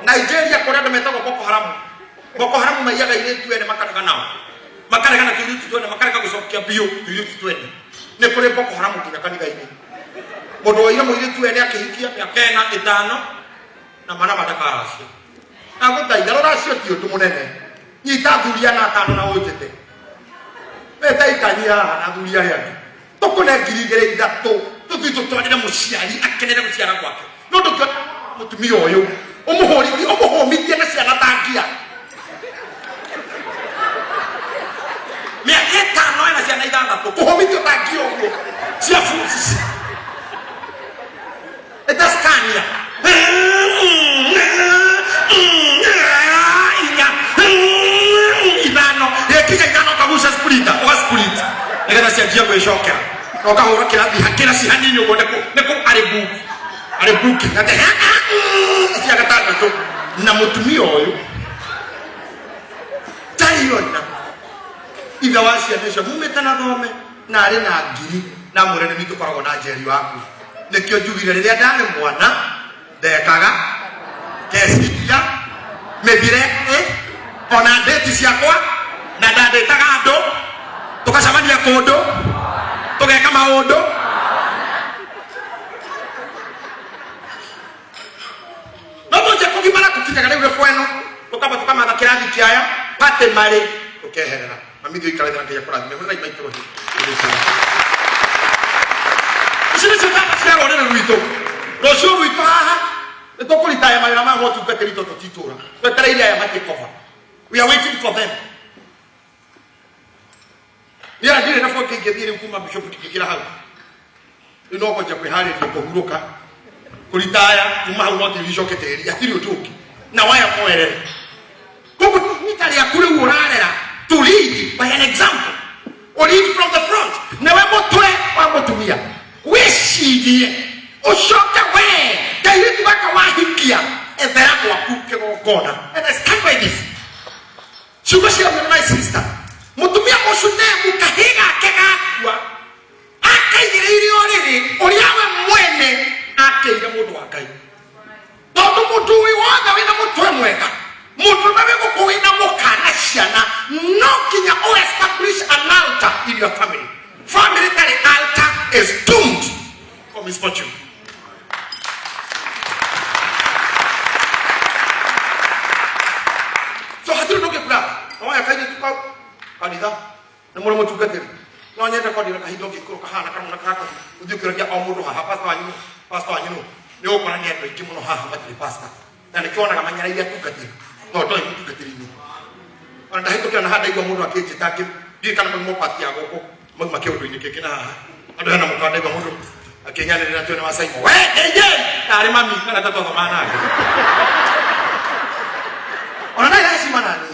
S2: Nigeria kũrĩa andũ metagwo Boko Haram, Boko Haram maiyaga airĩtu ene, makarega nao, makarega na tũirĩtu twene, makarega gũcokia biũ tũirĩtu twene. Nĩ kũrĩ Boko Haram nginya kanitha-inĩ. Mũndũ waire mũirĩtu ene akĩhikia mĩaka ĩna ĩtano na mana mandakaracio agũthaitha, rũracio ti ũndũ mũnene. Nyita athuri ana atano na ũnjĩte weta ikanyi haha na athuri arĩa angĩ, tũkũne 2000 3 tũthiĩ tũtwarĩre mũciari akenere gũciara gwake. No ndũngĩona mũtumia ũyũ ũmũhũrithie, ũmũhũmithie na ciana tangia mĩaka 5 ena ciana 6, kũhũmithio tangia ũguo cia ĩta Scania 4, 5, ĩkinya 5 ũkagucia sprinter, ũga sprint nĩgetha cianjie gwĩcokera, na ũkahũra kĩrathi hakĩra ci hanini ũguo nĩkũ arĩ book, arĩ booking atĩ cia gatandatũ. Na mũtumia ũyũ ndarĩ ona ithe wa ciana icio mumĩte na thome na arĩ na ngiri na mwĩre nĩ tũkoragwo na njeri waku. Nĩkĩo njugire rĩrĩa ndarĩ mwana ndekaga ngeciria mĩthire ĩ ona ndĩti ciakwa, na ndandĩtaga andũ tũgacemania kũndũ tũgeka maũndũ. No tũnje kũgimara tũkinyaga rĩu rĩbweno, tũkamba tũkamatha kĩrathi kĩaya patĩ marĩ tũkeherera. Mami thiĩ ũikare thĩ na Ngai akũrathime. Hũrĩrai maitũ rũhĩ. Ici nĩcio tata cia rũrĩrĩ rwitũ. Rũciũ rwitũ haha nĩ tũkũritaya mawĩra maya ma ũtungatĩri tondũ tũtitũra twetereire aya matĩkova. We are waiting for them. Niĩ ndirĩ na boki ingĩthiĩ rĩu kuma bishop ndingĩkĩra hau. Rĩu no kwanjia kwĩharĩria kũhurũka kũritaya kuma hau, no tĩri icoke tĩri, hatirĩ ũndũ ũngĩ na waya moerere. Koguo ihinda rĩaku rĩu ũrarera to lead by an example or lead from the front, newe mũtwe wa mũtumia wĩcirie, ũcoke we kairĩtu gaka wahikia ethera gwaku kĩgongona. And I stand by this ciugo cia my sister, mũtumia mũcunemu kahĩ gake gakua akaigĩrĩire ũrĩrĩ ũrĩa we mwene akĩire mũndũ wa Ngai, tondũ mũndũ wĩ wothe wĩna mũtwe mwega. Kanitha nĩ mũrĩ mũtungatĩri no nyende kwandĩra kahinda ũngĩikũrũka haha na kamwana gaka ũthiĩ ũkĩũragia o mũndũ haha pastor wanyu nũ pastor wanyu nũ nĩ ũgũkora nĩ andũ aingĩ mũno haha matirĩ pastor na nĩkĩo wonaga manyareire atungatĩri tondũ ndoĩ mũtungatĩri nũ. Ona ndahĩtũkĩra na haha ndaigua mũndũ akĩnjĩta ngĩ ndiũĩ kana mauma pati ya gũkũ mauma kĩũndũ-inĩ kĩngĩ na haha andũ hena mũkawa ndaigua mũndũ akĩnyanĩrĩra atĩ ũyũ nĩ wa Simon we KJ tarĩ mami kana ta twathomaga nake ona ndarĩ heshima nani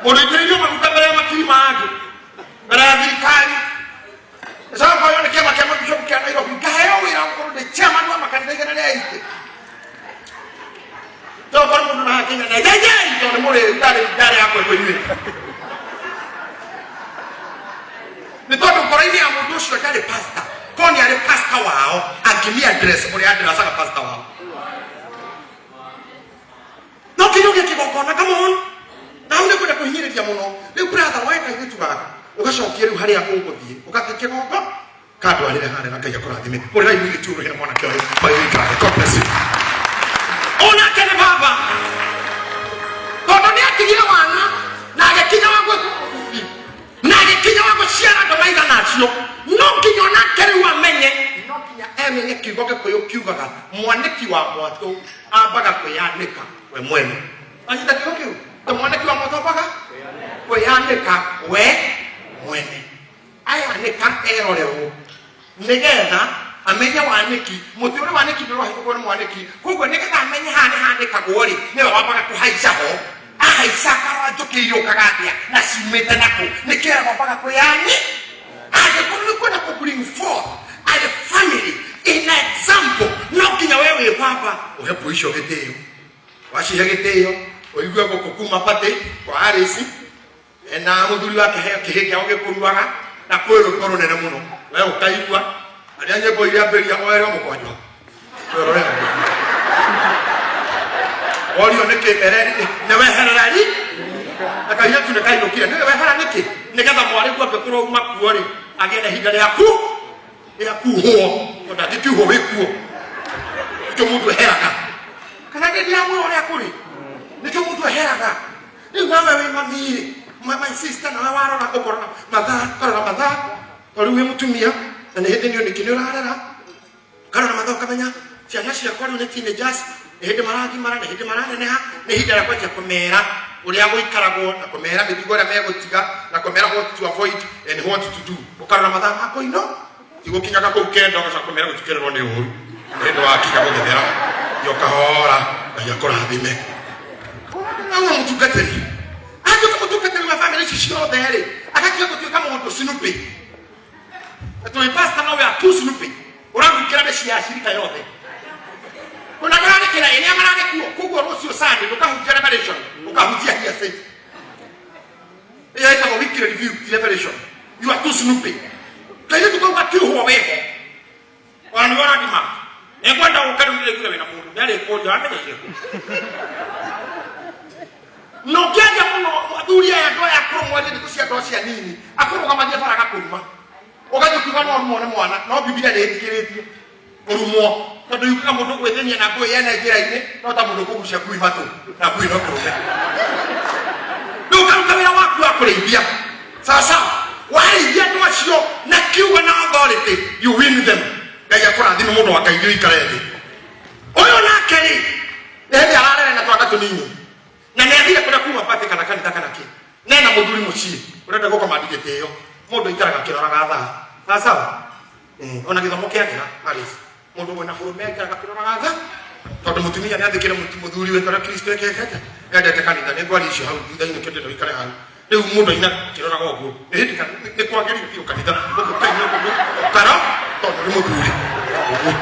S2: mũndũ aitĩrĩirio maguta mbere ya makiri ma andũ mbere ya thirikari Sasa kwa hiyo nĩ kĩama kĩa mabishopu kĩa Nairobi ngaheo wĩra gũkorwo ndĩ chairman wa makanitha 180 tokorwo mũndũ na hakinya na jajai tondũ nĩ mũrĩ ndarĩ ndarĩ yakwa inyuĩ nĩ tondũ ngoro-inĩ ya mũndũ ũcio ndarĩ pastor korwo nĩ arĩ pastor wao angĩmĩ address ũrĩa addressaga pastor wao no kinya ũgĩe kĩgongona come on na hau nĩ kwenda kũhinyĩrĩria mũno rĩu brother woe kairĩtu gaku ũgacokie rĩu harĩa ũgũthiĩ ũgathiĩ kĩgongo kandwarĩre harĩa na Ngai akũrathime hũrĩrai mũirĩtu ũyũ rũhĩ na mwanake ũyũ magĩikare God bless you onake nĩ baba tondũ nĩ atigire wana na agĩkinya wa gwĩka ũthuri na agĩkinya wa gũciara andũ maigana acio no nginya onake rĩu amenye no nginya emenye kiugo gĩkũyũ kiugaga mwanĩki wa mwatũ ambaga kwĩyanĩka we mwene anyita kiugo kĩu ta mwanĩki wa mwatũ ambaga kwĩyanĩka we mwene ayanĩka erorerwo nĩgetha amenye wanĩki mũtĩ ũrĩa wanĩki ndũrahĩtũkwo nĩ mwanĩki koguo nĩgetha amenye haha nĩ hanĩkagwo rĩ nĩwe wambaga kũhaica ho ahaica akarora njũkĩ irĩũkaga atĩa na ciumĩte nakũ nĩkĩo eragwo ambaga kwĩyani angĩkorwo nĩ kwenda kũ bring forth a family in example no nginya we wĩ baba ũhe mbũri icio gĩtĩo wacihe gĩtĩo ũigue gũkũ kuma patĩ kwa Alice na mũthuri wake he kĩhĩ kĩao gĩkũruaga na kwĩ rwĩmbo rũnene mũno we ũkaigua arĩa nyĩmbo iria mbĩria oerwo mũkwanjwa Wĩrore worio nĩkĩ mere nĩ weherera ri na kairĩtu nĩ kainũkire nĩwe wehera nĩkĩ nĩgetha mwarĩguo angĩkorwo uma kuo rĩ agĩe na ihinda rĩaku rĩa kuhwo tondũ angĩkiuhwo wĩ kuo nĩkĩo mũndũ eheraga kana nĩ ndiramwĩra ũrĩa kũrĩ nĩkĩo mũndũ eheraga rĩu nawe wĩ mami-rĩ my sister nawe warora ũkorora mathaa ũkarora mathaa to rĩu wĩ mũtumia na nĩ hĩndĩ nĩ nĩkĩ nĩ ũrarera ũkarora mathaa ũkamenya ciana ciakwa rĩu nĩ teenagers nĩ hĩndĩ maragimara nĩ hĩndĩ maraneneha nĩ ihinda rĩa kwanjia kũmera ũrĩa gũikaragwo na kũmera mĩtugo ĩrĩa megũtiga na kũmera what to avoid and what to do ũkarora mathaa ma kũino tigũkinyaga kũu kenda ũgacoka kũmera gũtikererwo nĩ ũru nĩ hĩndĩ wakinya gũgĩthera yo kahora Ngai akũrathime nawe mũtungatĩri atuĩka mũtungatĩri wa bamĩrĩ ici ciothe rĩ agatiga gũtuĩka mũndũ sinupi tũrĩ pastor no we are too snoopy ũranungĩra mĩciĩ ya cirika yothe kuna mararĩkĩra ĩ nĩa mararĩ kuo koguo rũciũ Sunday ndũkahunjia revelation ũkahunjia hearsay ĩyo ĩtagwo weekly review ti revelation you are too snoopy kairĩtu kau gakiuhwo wĩho ona nĩwe ũrathima nĩngwenda ũke rĩu ndĩraiguire wĩna mũndũ nĩarĩkũria wamenyeire kũ na ũngĩaria mũno athuri aya andũ aya akũrũ mwarie thikũ cia andũ acio anini akũrũgamagia bara agakũruma ũgathiĩ ũkiuga no ũrumwo nĩ mwana no bibilia nĩ ĩtĩkĩrĩtie kũrumwo tondũ yugaga mũndũ gwĩthĩnia na ngũĩ yene njĩra-inĩ no ta mũndũ kũgucia ngui matũ na ngui no kũrũme rĩu ũkaruta wĩra waku wa kũrĩithia sawa sawa warĩithia andũ acio na kiugo na authority you win them ngai akũrathime mũndũ wa ngai thiĩ ũikare thĩ ũyũ nake rĩ nĩ hĩndĩ ararere na twana tũnini na nĩ athire kũrĩa kuma pati kana kanitha kana kĩ nena mũthuri mũciĩ ũrenda gũkoma ndigĩtĩo mũndũ aikaraga akĩroraga thaa sawa sawa Eh, ona gĩthomo kĩagĩra Alice mũndũ wĩna ũrũme aikaraga akĩroraga thaa tondũ mũtumia nĩ athĩkĩre mũthuri we tondũ Kristo ekete endete kanitha nĩ ngwaria icio hau thutha-inĩ kĩndĩ no ikare hau rĩu mũndũ aina akĩroraga ũguo nĩ hĩndĩ nĩ kwagĩrĩire biũ kanitha ũguo kaina ũguo karo tondũ nĩ mũthuri ũguo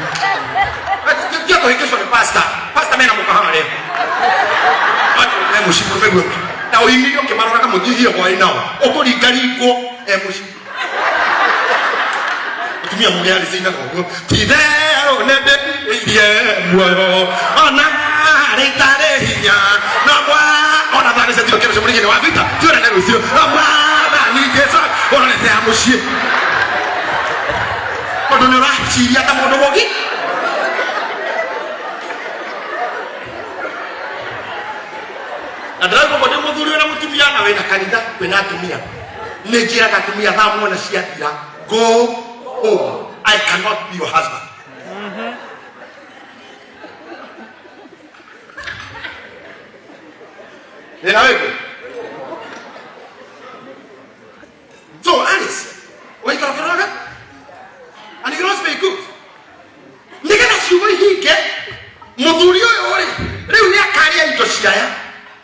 S2: tia kũhĩngĩcwo nĩ pastor pastor mena mũka harĩa e mũciĩ mũrũme guo na ũinire ũkĩmaroraga mũtihie hwaĩ nao ũkũringaringwo e mũciĩ mutumia muge arĩcinaga ũguo titherũ nĩndĩirie muoyo ona rĩtarĩ hinya no mwa ona thaa nĩciatiro kĩro cia mũrĩgĩrĩ wa vita tuonane rũciũ no mwathani Jesũ ũrorete ya mũciĩ tondũ nĩ ũraciria ta mũndũ mũgi na Na ndĩraigua ũguo ndĩ mũthuri wĩna mũtumia na wĩna kanitha kwĩna atumia. Nĩ njĩraga atumia thaa mwana ciathira, go home. I cannot be your husband. Thĩna wĩkũ? So Alice, ũgaikara ũkĩroraga and you cannot be good. Nĩgetha ciugo ihinge, mũthuri ũyũ rĩ, rĩu nĩ akarĩa indo ciaya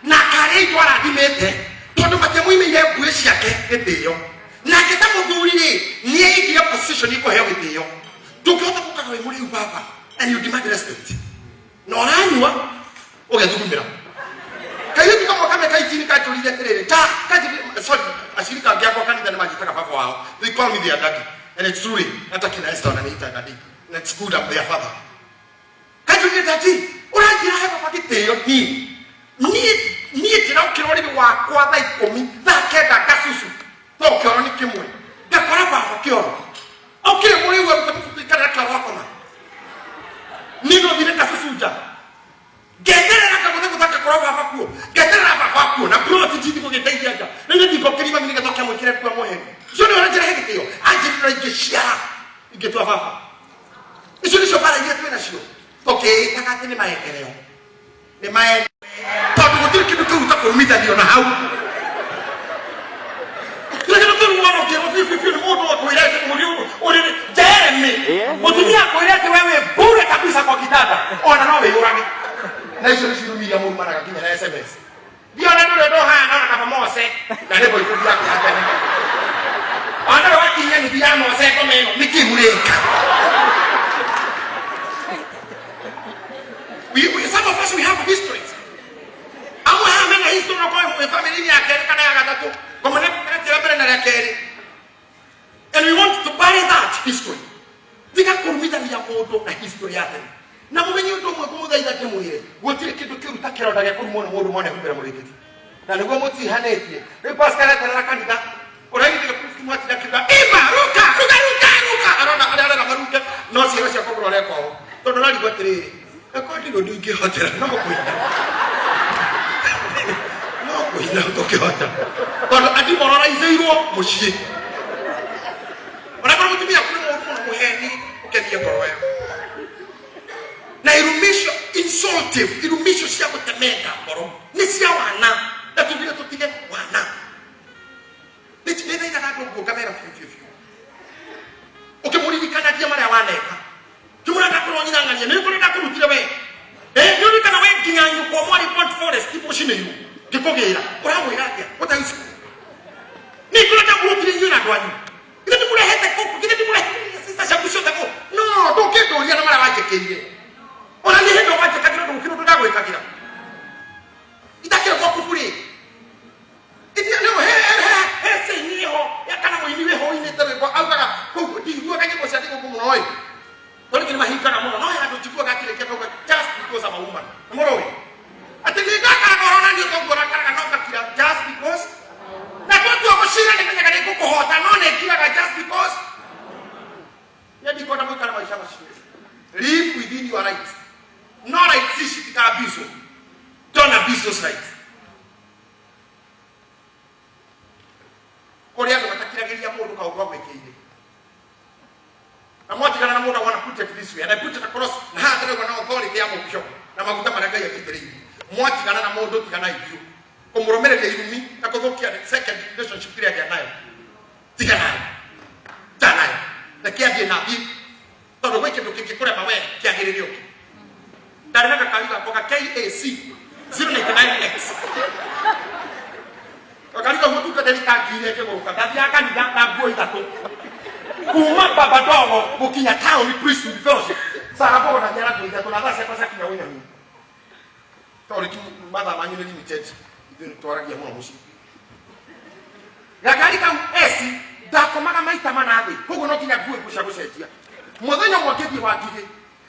S2: na akarĩa indo arathimĩte tondũ matiamũimĩire mbuĩ ciake gĩtĩo. Nake ta mũthuri rĩ, nĩ aigire position ĩkũheo gĩtĩo. Ndũngĩhota gũkaga wĩ mũrĩu baba and you demand respect. Na ũranyua ũgethugumĩra. Kairĩtu kamwe kamwe kaitini kanjũririe atĩrĩrĩ, ta kanjũririe, sorry, acirika angĩ akwa kanitha nĩ manjĩtaga baba wao. They call me their daddy. And it's truly, hata kina Esther wananiita daddy. And it's good I'm their father. Kanjũririe daddy, ũranjĩra he baba gĩtĩo niĩ. Niĩ niĩ ndĩrokĩra ũrĩrĩ wakwa thaa 10, thaa 9 ngacucu. To kĩoro nĩ kĩmwe. Ngakora baba kĩoro. Okĩre mũrĩu aruta mũbuto ikarĩra kĩoro akoma. Niĩ no thire ngacucu nja. Ngeterera kagũthe gũthaka korwo baba kuo. Ngeterera baba kuo na plot njithi gũgĩteithia nja. Rĩu nĩ ndingokĩria mami nĩgetha oke amwĩkĩre nguo amũhe. Ũcio nĩwe ũranjĩra he gĩtĩo. Anjĩrire ingĩciara ingĩtua baba. Icio nĩcio mbara iria twĩ nacio. Tũkĩĩtaga atĩ nĩ maendeleo. Nĩ maendeleo. Tondũ gũtirĩ kĩndũ kĩu ta kũrumithanio na hau. Gũtirĩ kĩndũ kĩu wona ũkĩrwo biũ biũ biũ nĩ mũndũ akwĩra atĩ mũriũ ũrĩ Jeremy. Mũtumia akwĩra atĩ we wĩ bure kabisa kwa kitanda. Ona no wĩyũrage. Na icio nĩcio irumi iria mũrumanaga nginya na SMS. Ndiona ndũrĩ ũndũ ũhana ona kaba Mose na nĩ boyfriend yake ya tene. Ona ũrĩa wakinyia nuthu ya Mose ngoma ĩno nĩkĩ mũreka? Some of us we have histories. Amwe haha mena history no kwa family ya kerĩ kana ya gatatũ. Ngoma nĩ rĩa mbere na rĩa kerĩ. And we want to bury that history. Tiga kũrumithania mũndũ na history ya tene. Na mũmenye ũndũ ũmwe ngũmũthaitha ndĩmwĩre, gũtirĩ kĩndũ kĩũru ta kĩronda gĩa kũrumwo nĩ mũndũ mwana humbĩra mũrĩngĩti. Na nĩguo mũtihanĩtie. Rĩu Pascal eterera kanitha, ũraigithire kristo mwatinda akiuga imba ruka ruka ruka ruka arona arĩa arera maruke no ciana cia kũgũrũ areka ũũ tondũ ararigwo atĩrĩrĩ akorwo ndirĩ ũndũ ingĩhotera no kũina no kũina tũkĩhota tondũ andimororaizeirwo mũciĩ onakorwo mũtumia aku nĩ mũũru mũno mũheni ũkenie ngoro ĩyo na irumisho insultive irumisho cia gũtemenga ngoro nĩ cia wana na tugire tũtige wana nĩ thaithaga andũ nguo ngamera biũ biũ biũ ũkĩmũririkanagia marĩa waneka kĩmũra ndakorwo nyina ng'ania nĩ kũrĩa ndakũrutire we. Nĩ ũririkana we nginya nyũkwa mwarĩ Port Forest mũcinĩirwo ngĩkũgĩra ũramwĩra atĩa ũtaici nĩ kũrĩa ndakũrutire inyuĩ na andũ anyu githĩ ndimũrehete gũkũ githĩ ndimũrehete sister ciaku ciothe gũkũ no ndũkĩndũria na marĩa wanjĩkĩire ona nĩ hĩndĩ wanjĩkagĩra ũndũ gũkĩra ũndũ ndagwĩkagĩra itakĩrĩ gwaku burĩ no he he he he sĩini ho ya kana mũini wĩho ũinĩte rwĩmbo augaga kũu ndiguaga nyĩmbo cia gĩthũngũ mũno ĩ tondũ nĩ mahingaga mũno no he handũ njiguaga akĩrĩkia kauga just because I'm a woman nĩ mũrũĩ atĩ nĩ ndakaraga oro naniĩ toguo ũrakaraga no ngakira just because na twatua gũcira nĩ menyaga nĩ ngũkũhota no nĩ ngiraga just because nĩ ndikwenda mũikare maica macio. Live within your rights. No rights ici tika-abuse. Don't abuse those rights. Kũrĩ andũ matakiragĩria mũndũ kaũndũ agwĩkĩire na mwatigana na mũndũ I wanna put it this way and I put it across na haha tũraigua na authority ya mũbishop na maguta marĩa Ngai anjitĩrĩirie mwatigana na mũndũ tiganai biũ kũmũrũmĩrĩria irumi na kũthũkia second relationship ĩrĩa agĩa nayo tiganayo tanayo reke athiĩ na thiĩ tondũ gwĩ kĩndũ kĩngĩkũrema we kĩagĩrĩre ũngĩ ndarĩ na gakari gakwa ga KAC 099X gakari kau mũtungatĩri kangire ngĩgũrũka ndathiaga kanitha na nguo ithatũ kuma baba dogo gũkinya taũni priesthood fellowship Sarah Bogo ndathiaga na nguo ithatũ na thaa ciakwa ciakinya ũnyoni tondũ tu mathaa manyu nĩ limited ithuĩ nĩ twaragia mũno mũciĩ gakari kau esi ndakomaga maita mana thĩ koguo no nginya ngue nguo cia gũcenjia mũthenya ũmwe ngĩthiĩ wa ngigĩ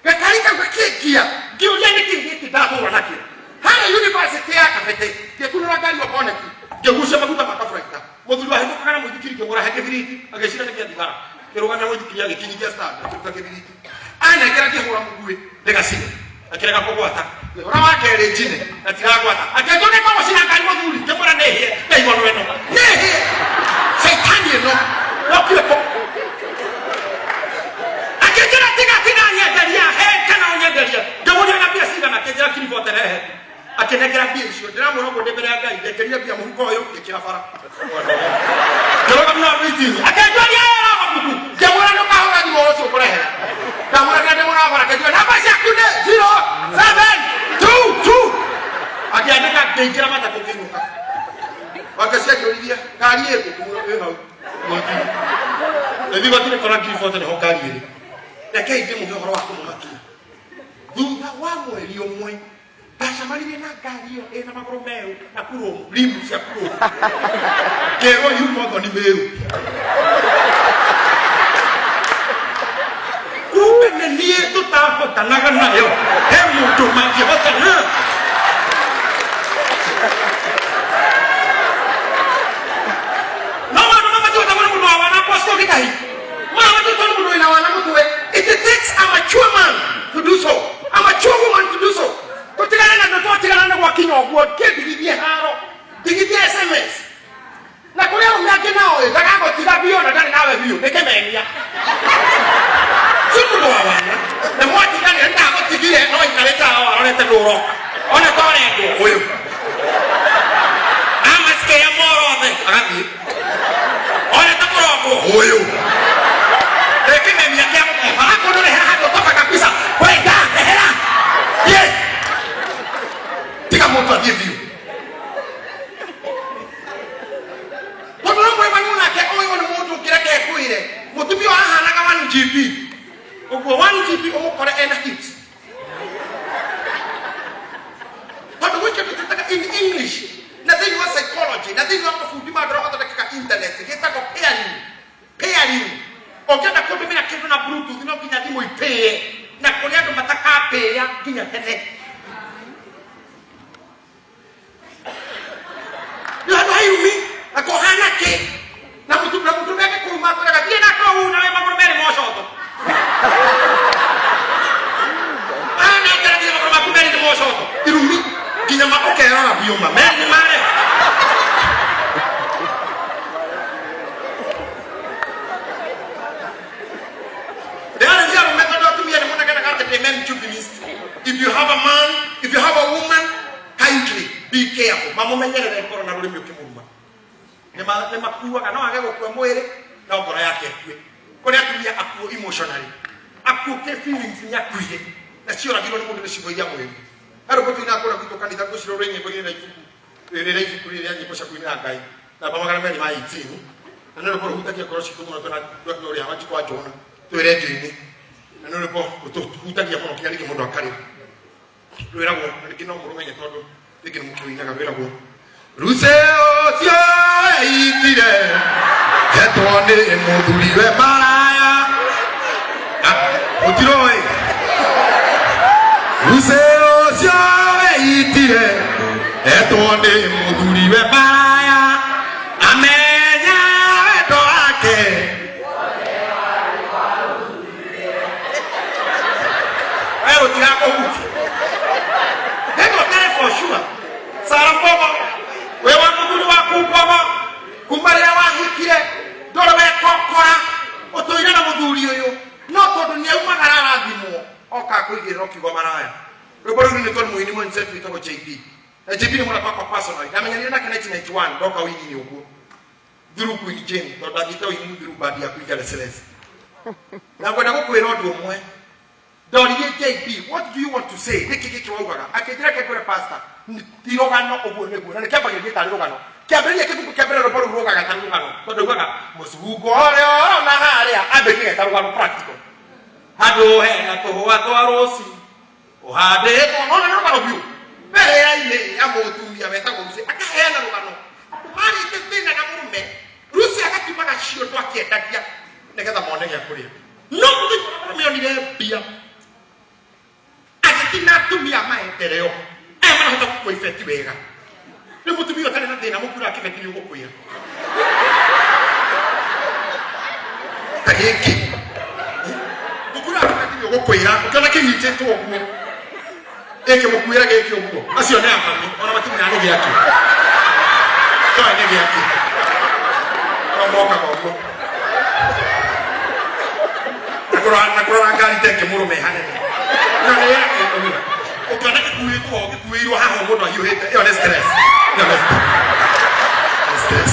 S2: gakari kau gakĩngia ngĩũria nĩkĩ gĩkĩ ndahũra nakĩo harĩa university ya kabete ngĩkunũra ngari o boneti ngĩgucia maguta ma kaburaita mũthuri wahĩtũkaga na mũithikiri ngĩmũra he kĩbiriti agĩcira nĩ gĩa thigara kĩrũgamia mũithikiri agĩkinyithia stand akĩruta kĩbiriti anengera ngĩhũra mũguĩ ndĩgacine akĩrega kũgwata Ngĩhũra wa kerĩ njine na tiragwata. Akĩnjũria nĩ ngũgũcina ngari mũthuri, ngĩmwĩra nĩ hĩe, ndaigua rweno. Nĩ hĩe. Caitani ĩno yokire kũ? Akĩnjĩra tiga tiga nyenderia, he kana ũnyenderie. Ngĩmũria na mbia cigana, akĩnjĩra ngiri bote rehe. Akĩnengera mbia icio, ndĩramwĩra ũguo ndĩ mbere ya Ngai, ndekĩrire mbia mũhuko ũyũ, ngĩkĩra bara. Ngĩrũgamia meeting. Akĩnjũria ĩyo ngĩmwĩra ndũkahũra thimũ rũciũ ngũrehe. Ndamwĩra ndĩrenda mũrabara, akĩnjũria namba ciaku nĩ 0722. Akĩandĩka ngĩingĩra matatũ ngĩinũka. Wake cianjũririe ngari ĩkũ? Ngĩmwĩra ĩ hau. Mwaki. Ĩthiĩ gwatirĩ kora ngiri bote nĩho ngari ĩrĩ. Rekei ndĩmũhe ũhoro wa kũmũmakia. Thutha wa mweri ũmwe ndacemanirie na ngari ĩyo ĩna magũrũ merũ na kuromu rimu cia kuromu ngĩrwo yuma thoni mĩrũ kumbe nĩ niĩ tũtahotanaga nayo he mũndũ mangĩhotana. No maũndũ mamwe tũhotagwo nĩ mũndũ wa wana Apostle Gĩtahi, mamwe tũhotagwo nĩ mũndũ wĩna wana mũtwe. It takes a mature man to do so, a mature woman to do so. Tũtigane na twatigana nĩ gwakinya ũguo, kĩndigithie haro, ndigithie SMS. Na kũrĩ arũme angĩ nao ĩ, ndagagũtiga biũ na ndarĩ nawe biũ, nĩ kĩmenia. Ti mũndũ wa wana. Na mwatiganire ndagũtigire no aikarĩte hau arorete nũ ũroka. Ona torendwo ũyũ. Amacikia morothe agathiĩ. Ona ta mũrongwo ũyũ. Nĩ kĩmenia kĩa mũthemba. Akũndũ rehera handũ toka kabisa. Kwenda rehera. Thiĩ. Tiga mũndũ athiĩ biũ. Tondũ no mwĩmanu nake ũyũ nĩ mũndũ ũngĩreke ngwĩre. Mũtumia ũyũ ahanaga 1 GB. Ũguo 1 GB ũmũkore ena hips. Tondũ gwĩ kĩndũ twĩtaga in English na thĩinĩ wa psychology na thĩinĩ wa mabundi ma andũ arĩa mathondekaga internet gĩtagwo pairing. Pairing. Ũngĩenda kũndũmĩra kĩndũ na bluetooth no nginya thimũ ipĩe, na kũrĩ andũ matakapĩĩa nginya tene. Nĩ handũ ha irumi na kũhana kĩ na mũtu na mũtu meke kũruma akwĩraga thiĩ na kũu na wĩ magũrũ merĩ mocoto. Ana nginya magũrũ maku merĩ nĩ mocoto. Irumi nginya ma ũkerora biũ ma merĩ nĩ mare. Ndĩrarĩria arũme tondũ atumia nĩ mũnegenaga atĩ ndĩ men chauvinist. If you have a man, if you have a woman, kindly be careful. Mamũmenyerere ngoro na rũrĩmĩ ũkĩmũruma. Nĩ makuaga, no age gũkua mwĩrĩ, no ngoro yake ĩkue. Kũrĩ atumia akuũ emotionally, akuũ kĩ feelings nĩ akuire, na cioragirwo nĩ mũndũ nĩ ciugo iria amwĩrire. He rwĩmbo tũinaga kũrĩa gwitũ kanitha, ngwĩciria rwĩ nyĩmbo-inĩ na ibuku rĩrĩ ibuku rĩrĩ rĩa nyĩmbo cia kũinĩra Ngai, namba 218, na nĩ rwĩmbo rũhutagia ngoro citũ mũno twĩna ũrĩa Wanjikũ wa Njũgũna twĩ rendio-inĩ, na nĩ rwĩmbo rũtũhutagia mũno nginya rĩngĩ mũndũ akarĩra. Rwĩragwo, na rĩngĩ no mũrũmenye tondũ rĩngĩ nĩ mũkĩũinaga, rwĩragwo Ruse ũcio eitire etwo nĩ mũthuriwe maraya. Mũtiroĩ Ruse ũcio eitire etwo nĩ mũthuriwe maraya, amenya wendo wake. We rũtigakũhutia. Nĩngũtere for sure. Sara Mbogo, wĩ wa mũthuri waku Mbogo, kuma rĩrĩa wahikire ndũrĩ wekokora, ũtũire na mũthuri ũyũ, no tondũ nĩ aumagara arathimwo, oka akũigĩrĩra ũkiuga maraya. Rwĩmbo rũu rũinĩtwo nĩ mũini mwenzetu wĩtagwo JB. Na JB nĩ mũrata wakwa personally. Ndamenyanire nake 1991 ndoka ũini-inĩ ũguo. Through Queen Jane, tondũ ndathiĩte ũini through band ya Queen Jane Celeste. Na ngwenda gũkwĩra ũndũ ũmwe. Ndoririe JB, what do you want to say? Nĩkĩ gĩkĩ waugaga? Akĩnjĩra reke ngwĩre pastor, ti rũgano ũguo nĩguo. Na nĩkĩambagĩrĩria tarĩ rũgano. Kĩambĩrĩria kĩbungo kĩa mbere rwĩmbo rũu rũgaga tarĩ rũgano. Tondũ augaga, mũcungo ũrĩa ũrona harĩa, ambĩkĩre ta rũgano practical. Handũ hena tũhũa twa rũci, ũhandĩtwo, nona nĩ rũgano biũ. Mbere-inĩ ya mũtumia wetagwo Lucy, akaheana rũgano. Andũ marĩte thĩna na mũrũme, Lucy agatumaga ciondo akĩendagia nĩgetha mone gĩa kũrĩa. No mũthenya ũrĩa mũrũme onire mbia, agĩthiĩ na atumia a maendeleo aya marahota gũkua ibeti wega. Rĩu mũtumia ũtarĩ na thĩna mũkuĩra kĩbeti nĩ ũgũkwĩra ta gĩkĩ mũkuĩra kĩbeti nĩ ũgũkwĩra ũkĩona kĩnyitĩtwo ũguo. Ĩkĩmũkuĩra gĩkĩ ũguo. Acio nĩ amami, ona matimenya nĩ gĩakĩ. Toĩ nĩ gĩakĩ. No mokaga ũguo. Na kũrora na kũrora ngari ta ĩngĩmũrũma ĩ hanene. Ĩyo nĩ yake ũguo. Ũkĩona gĩkuĩtwo gĩkuĩirwo haha mũndũ ahiũhĩte, ĩyo nĩ stress. Ĩyo nĩ nĩ stress.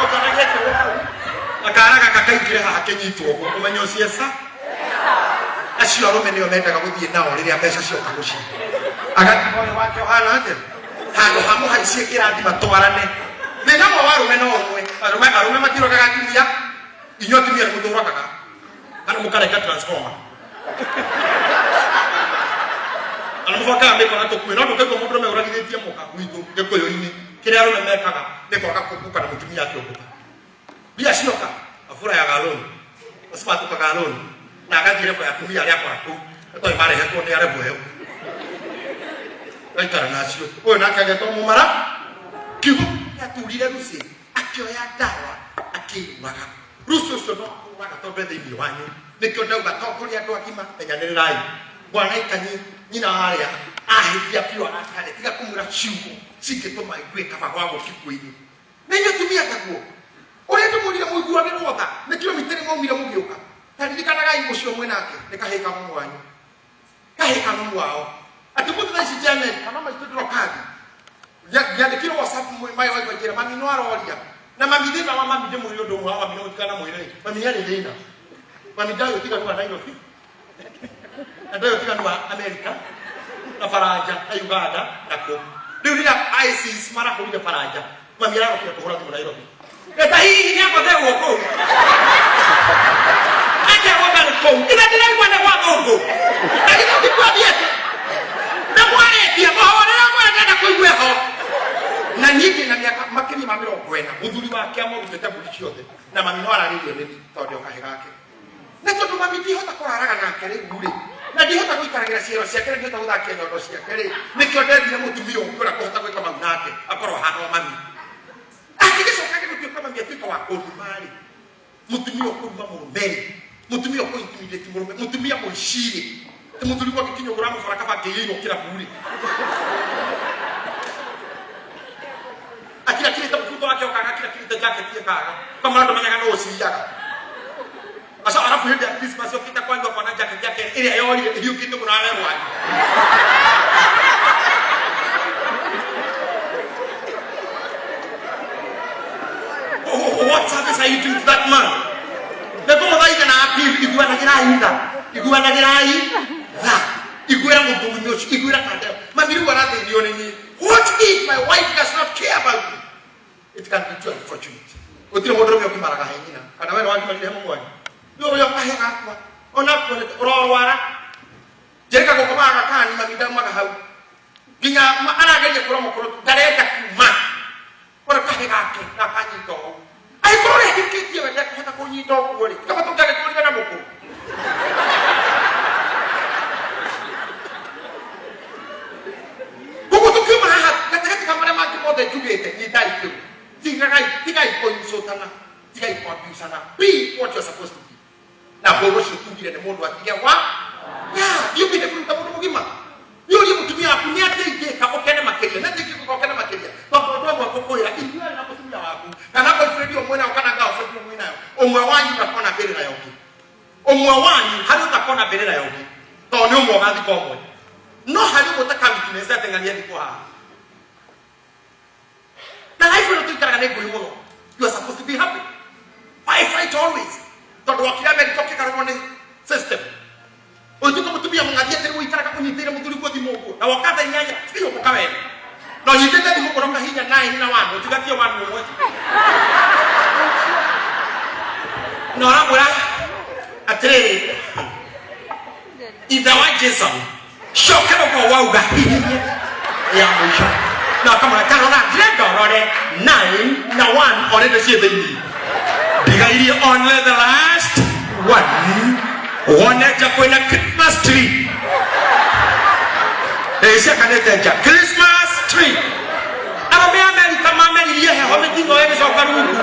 S2: Ũkĩona gĩkĩ hau, gakara gaka kaingĩre haha kĩnyitwo ũguo, ũmenye ũciesa acio arũme nĩo mendaga gũthiĩ nao rĩrĩa mbeca cioka mũciĩ agatiga ũrĩa wake ũhana atĩa handũ ha mũhaicie kĩrathi matwarane thĩna ũmwe wa arũme no ũmwe arũme arũme matirogaga atumia inyuĩ atumia nĩ mũtũragaga kana mũkareka transformer kana mũbangaga mĩkora tũkue no ndũkaigua mũndũrũme ũragithĩtie mũka gwitũ gĩkũyũ-inĩ kĩrĩa arũme mekaga nĩ kwaga kũmbũka na mũtumia akĩũmbũka mbia cioka aburayaga alone acibatukaga alone na agathiĩ rebo ya atumia arĩa akora kũu atoĩ marehetwo nĩ arebo ĩyo gaikara nacio ũyũ nake agetwo mũmara kiugo gĩaturire Lucy akĩoya ndawa akĩnyuaga Lucy ũcio no akũraga tondũ e thĩinĩ wanyu nĩkĩo ndauga tongoria andũ agima menyanĩrĩrai bwana ikanyi nyina warĩa ahĩtia biũ arakare tiga kũmwĩra ciugo cingĩtũma aigue kaba gwa gũkikuinĩ na inyuĩ atumia taguo ũrĩa ndĩmwĩrire mũiguagĩrwo tha nĩ kilomita ĩrĩ mwaumire mũgĩũka ta ririkanagai ũcio mwĩ nake nĩ kahĩĩ ka mamu wanyu kahĩĩ ka mamu wao atĩ mũthĩ thaa ici Janet kana maitũ ndĩrokathi ngĩandĩkĩrwo WhatsApp mayo waigua njĩra mami no aroria na mami thĩna wa mami ndĩmwĩre ũndũ ũmwe wa mami no mũtikanamwĩre mami nĩ arĩ thĩna mami ndarĩ ũtiganu wa Nairobi na ndarĩ ũtiganu wa Amerika na Faranja na Uganda na kũ rĩu rĩrĩa ISIS marahũrire Faranja mami ararokire kũhũra thimũ Nairobi eta hihi nĩ akothegwo kũu akerwo ndarĩ kũu ina ndĩraigua nĩ gwa thũngũ na githĩ tikuo athiĩte na mwarĩkia mũhorera mwene ndenda kũigue ho na niĩ ndĩ na mĩaka makĩria ma 40 mũthuri wake amũrutĩte mbũri ciothe na mami no ararĩrio nĩ niĩ tondũ ndĩ o kahĩ gake na tondũ mami ndihota kũraraga nake rĩu rĩ na ndihota gũikaragĩra ciero ciake na ndihota gũthakia nyondo ciake rĩ nĩkĩo ndethire mũtumia ũngĩ ũrĩa kũhota gwĩka mau nake akorwo ahana o mami angĩgĩcoka gĩgũtuĩka mami atuĩka wa kũruma rĩ mũtumia ũkũruma mũrũme rĩ mũtumia ũkũ intimidate mũrũme mũtumia mũici rĩ ti mũthuri gwake kinya ũgũra mũbara kaba angĩiyĩirwo kĩrabu rĩ akirakirite mũbuto wake ũkaga akirakirite jaketi ĩkaga kamwana ndũmenyaga no ũciiyaga aca arabu hĩndĩ ya Christmas okĩte kwanyu akona jaketi yake ĩrĩa yorire ĩhiũkĩte mũno we rwanyu What service are you doing to that man? Nĩngũmũthaitha na appeal iguanagĩrai tha iguanagĩrai tha iguĩra mũthuri ũcio iguĩra kandeo mami rĩu arathĩnio nĩ niĩ what if my wife does not care about me it can be too unfortunate gũtirĩ mũndũ ũrũme ũgimaraga he nyina kana we nĩwagimarire he mũmwanyu nĩ ũrĩa ũkahe gakwa ona ũrorwara njĩrĩka gũkomaga gakani mami ndaumaga hau nginya arageria kũrora mũkũrũ ndarenda kuma ũrĩa kahe gake na akanyita ũũ angĩkorwo ũrĩa hĩkĩtie we ndekũhota kũnyita ũguo rĩ kaba tũngĩagĩkũrire na mũkũrũ koguo tũkiuma haha gatagatĩ ka marĩa mangĩ mothe njugĩte nyitai kĩu tigagai tigai kũinsultana tigai kũabusana be what you're supposed to be na mbũrũ ũcio tugire nĩ mũndũ atige wa ya thiĩ ũkĩte kũruta mũndũ mũgima nĩ ũrie mũtumia waku nĩ atĩa ingĩka ũkene makĩria nĩ atĩa ingĩka ũkene makĩria tondũ ũndũ ũmwe ngũkwĩra ithuerĩ na mũtumia waku kana boyfriend ũmwe nayo kana girlfriend ũmwe nayo ũmwe wanyu ndakona mbĩrĩra ya ũngĩ ũmwe wanyu harĩ ũtakona mbĩrĩra ya ũngĩ tondũ nĩ ũmwe ũgathika ũmwe no harĩ ũmwe ũtakawitness atĩ ng'ania thikwo haha na life ĩno tũikaraga nĩ ngũĩ mũno you are supposed to be happy why fight always tondũ wakire Amerika ũkĩgarũrwo nĩ system ũtuĩka mũtumia mũng'athi atĩ rĩu ũikaraga ũnyitĩire mũthuri guo thimũ ũguo na woka thaa 8 biũ ũka wega na ũnyitĩte thimũ ũguo na ũkahihinya 9 na 1 ũtigatie 1 ũmwe na ũramwĩra atĩrĩrĩ ithe wa Jason cokera ũguo wauga hihinye ya mũico na akamwĩra tarora ndĩrenda ũrore 9 na 1 already ciĩ thĩinĩ ndigairie only the last one wone nja kwĩna Christmas tree ĩĩ ciakanĩte nja Christmas tree arũme a Amerika mameririe heho mĩtino ĩgĩcoka rungu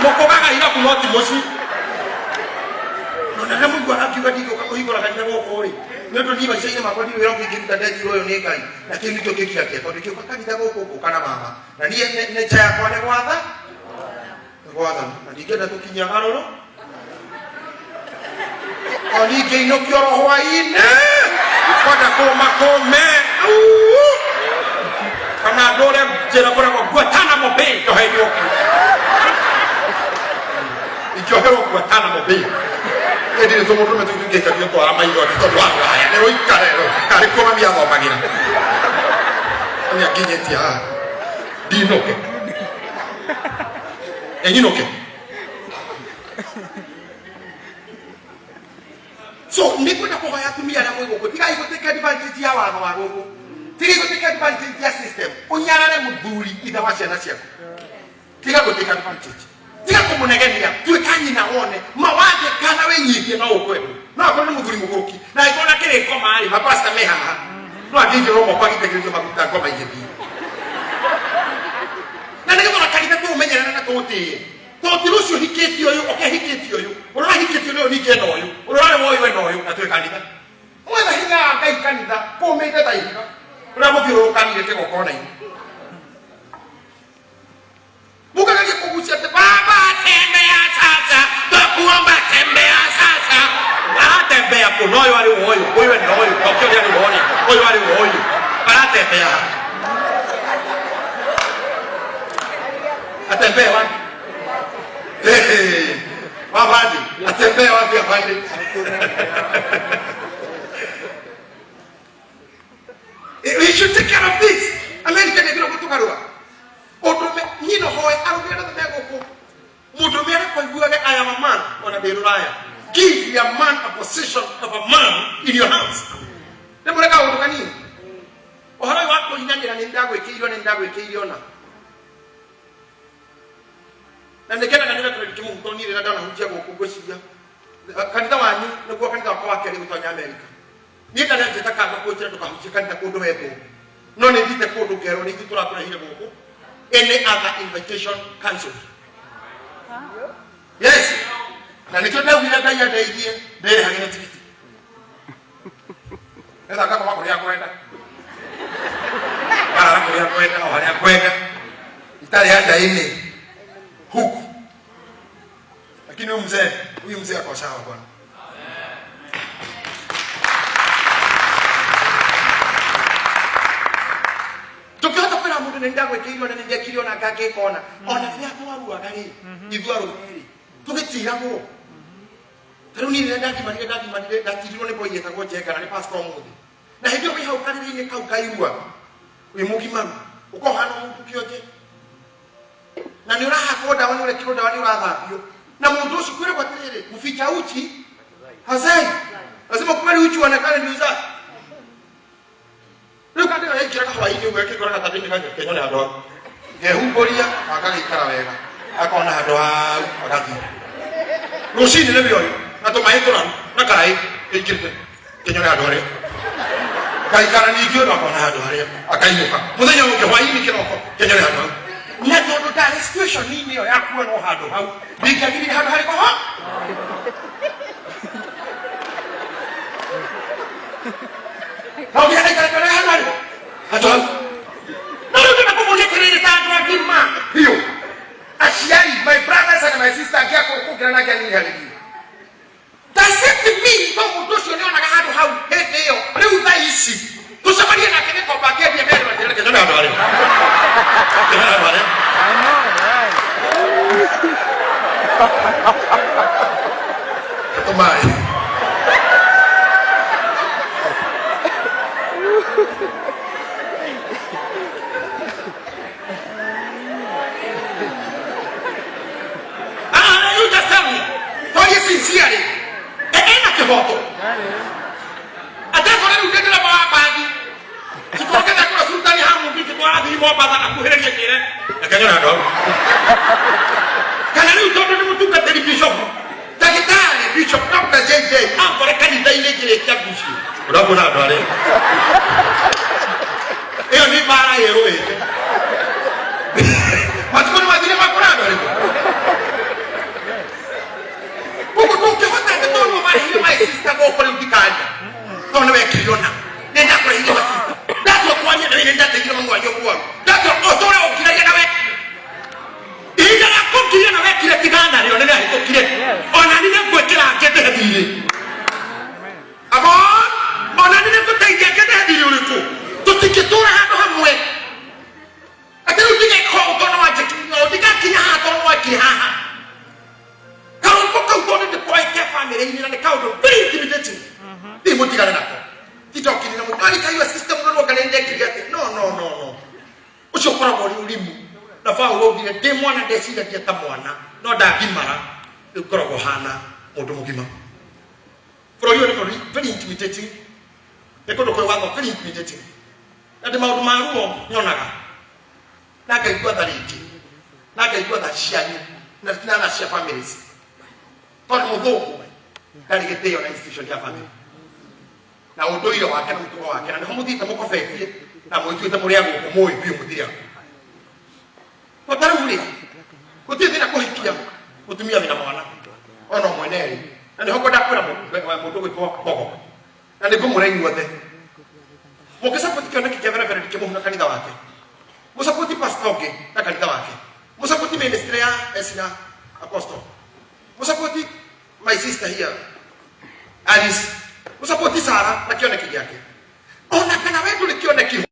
S2: mũkũgaga irabu no ti mũciĩ no na mũigua akiuga ndigũka kũhingũra kanitha gũkũ rĩ Nĩ ũndũ niĩ maica-inĩ makwa ndirĩ wĩra ũngĩ ingĩruta ndenjirwo ũyũ nĩ Ngai, na kĩu nĩkĩo kĩngiragia tondũ ingĩũka kanitha gũkũ ngũka na mama, na niĩ nature yakwa nĩ gwatha, nĩ gwathana, na ndingĩenda tũkinye garũrũ. O ningĩ inũkio oro hwaĩ-inĩ, kwenda kũma kũme, Uu! Kana ndũre njĩra kũrĩa Guantanamo Bay njoheirwo kuo. Ingĩoherwo Guantanamo Bay. Ĩndĩ nĩ tũmũndũrũme tũu tũngĩikario twara maitho atĩ tondũ wa rũraya nĩ rũikare karĩ kuo mami athomagĩra. Mami anginyĩtie haha. Ndinũke. Ĩnyinũke. So nĩ kwenda kũhoya atumia arĩa mwĩ gũkũ, tigai gũtake advantage ya watho wa gũkũ, tigai gũtake advantage ya system, ũnyarare mũthuri ithe wa ciana ciaku. Tiga gũtake advantage, tiga kũmũnegenia, tuĩka nyina wone mawathe kana wĩnyihie no ũkwendwo. No akorwo nĩ mũthuri mũgũrũki na angĩkorwo na kĩrĩ ngoma rĩ, mapasta me haha, no angĩigĩrwo moko agitagĩrĩrio maguta ngoma igĩthiĩ. Na nĩgetha ona kanitha tũũmenyerere na tũũtĩe, tondũ ti rũciũ hikĩtie ũyũ, oke hikĩtie ũyũ, ũrĩa ũrahikĩtio nĩ ũyũ ningĩ ena ũyũ, ũrĩa ũrarĩ wa ũyũ ena ũyũ, na twĩ kanitha. Mwetha hinya wa Ngai kanitha kũmĩte ta ihiga ũrĩa mũthiũrũrũkanire kĩgongona-inĩ. Mũkageria kũgucia atĩ baba tembea sasa, twakuomba tembea sasa. Aratembea kũ? Na ũyũ arĩ wa ũyũ, ũyũ ena ũyũ, oke ũrĩa arĩ wa ũrĩa, ũyũ arĩ wa ũyũ. Aratembea ha? Atembee wapi? Hey, wabandi, atembee wapi afande? We should take care of this. America nĩ gũtũgarũra. Ũndũme niĩ no hoe arũme arĩa othe me gũkũ. Mũndũme arĩa kwaiguage I am a man ona ndĩ rũraya. Give your man a position of a man in your house. Nĩ mũreka kaũndũ kanini. Ũhoro ũyũ wa kũinanĩra nĩ ndagwĩkĩire ona nĩ ndagwĩkĩire ona. Na nĩ ngenaga nĩ Reverend Kĩmũhuto niĩ rĩrĩa ndanahunjia gũkũ ngwĩciria kanitha wanyu nĩguo kanitha wakwa wa kerĩ gũtonya Amerika. Niĩ ndarĩ anjĩta kamba kũnjĩra ndũkahunjie kanitha kũndũ wetwo. No nĩ thiĩte kũndũ ngerwo nĩ ithuĩ tũrakũrehire gũkũ. Any other invitation cancelled. Yes. Na nĩkĩo ndaugire Ngai andeithie ndĩrĩhagĩre tigiti. Nĩgetha ngakoma kũrĩa ngwenda. Ngarara kũrĩa ngwenda o harĩa ngwenda. Itarĩ anja-inĩ. Huku. Lakini huyu mzee ako sawa bwana. Tũkĩhota kwĩra mũndũ nĩ ndagwĩkĩire ona nĩ ndekire ona ngangĩka ona ona rĩrĩa twaruaga rĩ, ithuĩ arũme rĩ tũgĩtiragwo. Ta rĩu niĩ rĩrĩa ndagimarire ndagimarire ndatirirwo nĩ boy yetagwo Njenga na nĩ pastor ũmũthĩ. Na hĩndĩ ĩyo wĩ hau karĩrĩ-inĩ kau kairua wĩ mũgimaru ũkohana mũndũ kĩonje na nĩ ũrahakwo ndawa nĩ ũrekĩrwo ndawa nĩ ũrathambio na mũndũ ũcio kwĩragwo atĩrĩrĩ, mficha uchi hazai, lazima kweli uchi uonekane ndio uzae. Rĩu kandĩ gaikĩra kahwainĩ ũguo gakĩkora gatambĩ kenyone handũ hau kehumbũria agagĩikara wega akona handũ hau agathiĩ rũcinĩ nĩ ũyũ na tũmaĩ tũraru na karaĩ ĩikĩrĩte kenyone handũ harĩa gaikara ningĩ ũndũ akona handũ harĩa akainũka mũthenya ũngĩ hwainĩ kĩroko kenyone handũ hau na tondũ ndarĩ situation-inĩ ĩyo ya kuonwo handũ hau ndingĩagirire handũ harĩkũ ho. No nginya gaikara kona handũ harĩkũ handũ hau. No rĩu ndĩrenda kũmũria atĩrĩrĩ ta andũ agima biũ, aciari, my brothers and my sister, angĩ akũrũ kũngĩra na angĩ anini harĩ niĩ, does it mean no mũndũ ũcio nĩ onaga handũ hau hĩndĩ ĩyo, rĩu thaa ici tũcemanie nake gĩkomba akĩendia merĩ makĩra kĩnyone handũ harĩa, kĩnyone handũ harĩa?
S3: I know, right?
S2: Tũmaĩ. Ah, you just tell me. Twarie sincerely. Ena kĩhoto. Atakora rĩu ndĩ ndereba wa mbathi. Cikongeza kũra sultani hamu ngĩtwara thiĩ Mombatha akuhĩrĩrie njĩre. Reke nyone handũ hau. Kana rĩu tondũ nĩ mũtungatĩri bishop, ndagĩtarĩ bishop Dr. JJ ankore kanitha-inĩ ngĩrĩkia ngucio. Ũrakuona handũ harĩa. Ĩyo nĩ mbara ĩrũĩte. Matukũ nĩ mathire makora handũ harĩkũ. Koguo ndũngĩhota atĩ tondũ marehire my sister gũkũ rĩu ndikaria. Tondũ nĩ wekire ũna, nĩ ndakũrehire mabuku, ndatua kwaria na nĩ ndateithire mamu wanyu mũrwaru, ndatua ũtũre ũkiragia na wekire. Ihinda rĩa kũngiria na wekire tigana rĩo nĩ rĩahĩtũkire. Ona ni nĩngwĩkĩra ngĩndĩhe thirĩ. Amon, ona ni nĩngũteithia ngĩndĩhe thirĩ ũrĩkũ? Tũtingĩtũra handũ hamwe. Atĩ rĩu ndigeka ũũ tondũ wanjĩkire ũũ, ndigakinya haha tondũ nĩwekire haha. Karũmbo kau tondũ ndĩkoĩte bamĩrĩ-inĩ na nĩ kaũndũ very intimidating. Rĩu mũtigane nako. Tindokire na mũndũ arikaigua system no rwanga nĩ ndekire atĩ no no no no. Ũcio ũkoragwo ũrĩ ũrimũ. Na Paulo augire ndĩ mwana ndeciragia ta mwana no ndagimara rĩu ngoragwo hana mũndũ mũgima. Bũrũri ũyũ nĩ bũrũri very intimidating. Nĩ kũndũ kwĩ watho very intimidating. Na ndĩ maũndũ ma ruo nyonaga na ngaigua tha rĩngĩ na ngaigua tha cianyu na na tha cia families tondũ mũthũngũ ndarĩ gĩtĩo na institution ya family na ũndũire wake na mũtugo wake na nĩho mũthiĩte mũkobetie na mwĩtuĩte mũrĩ a gũkũ mũĩ biũ mũtirĩ a gũkũ. Ta rĩu rĩ gũtirĩ thĩna kũhikia mũtumia wĩna mwana ona ũmwe na erĩ na nĩho ngwenda kwĩra mũndũ gwĩtwo Mbogo na nĩ ngũmũra inyuothe mũngĩcapoti kĩoneki kĩa Reverend Kĩmũhu na kanitha wake, mũcapoti pastor ũngĩ na kanitha wake, mũcapoti ministry ya Esra Apostle, mũcapoti my sister here Alice, mũcapoti Sara na kĩoneki gĩake, ona kana we ndũrĩ kĩoneki.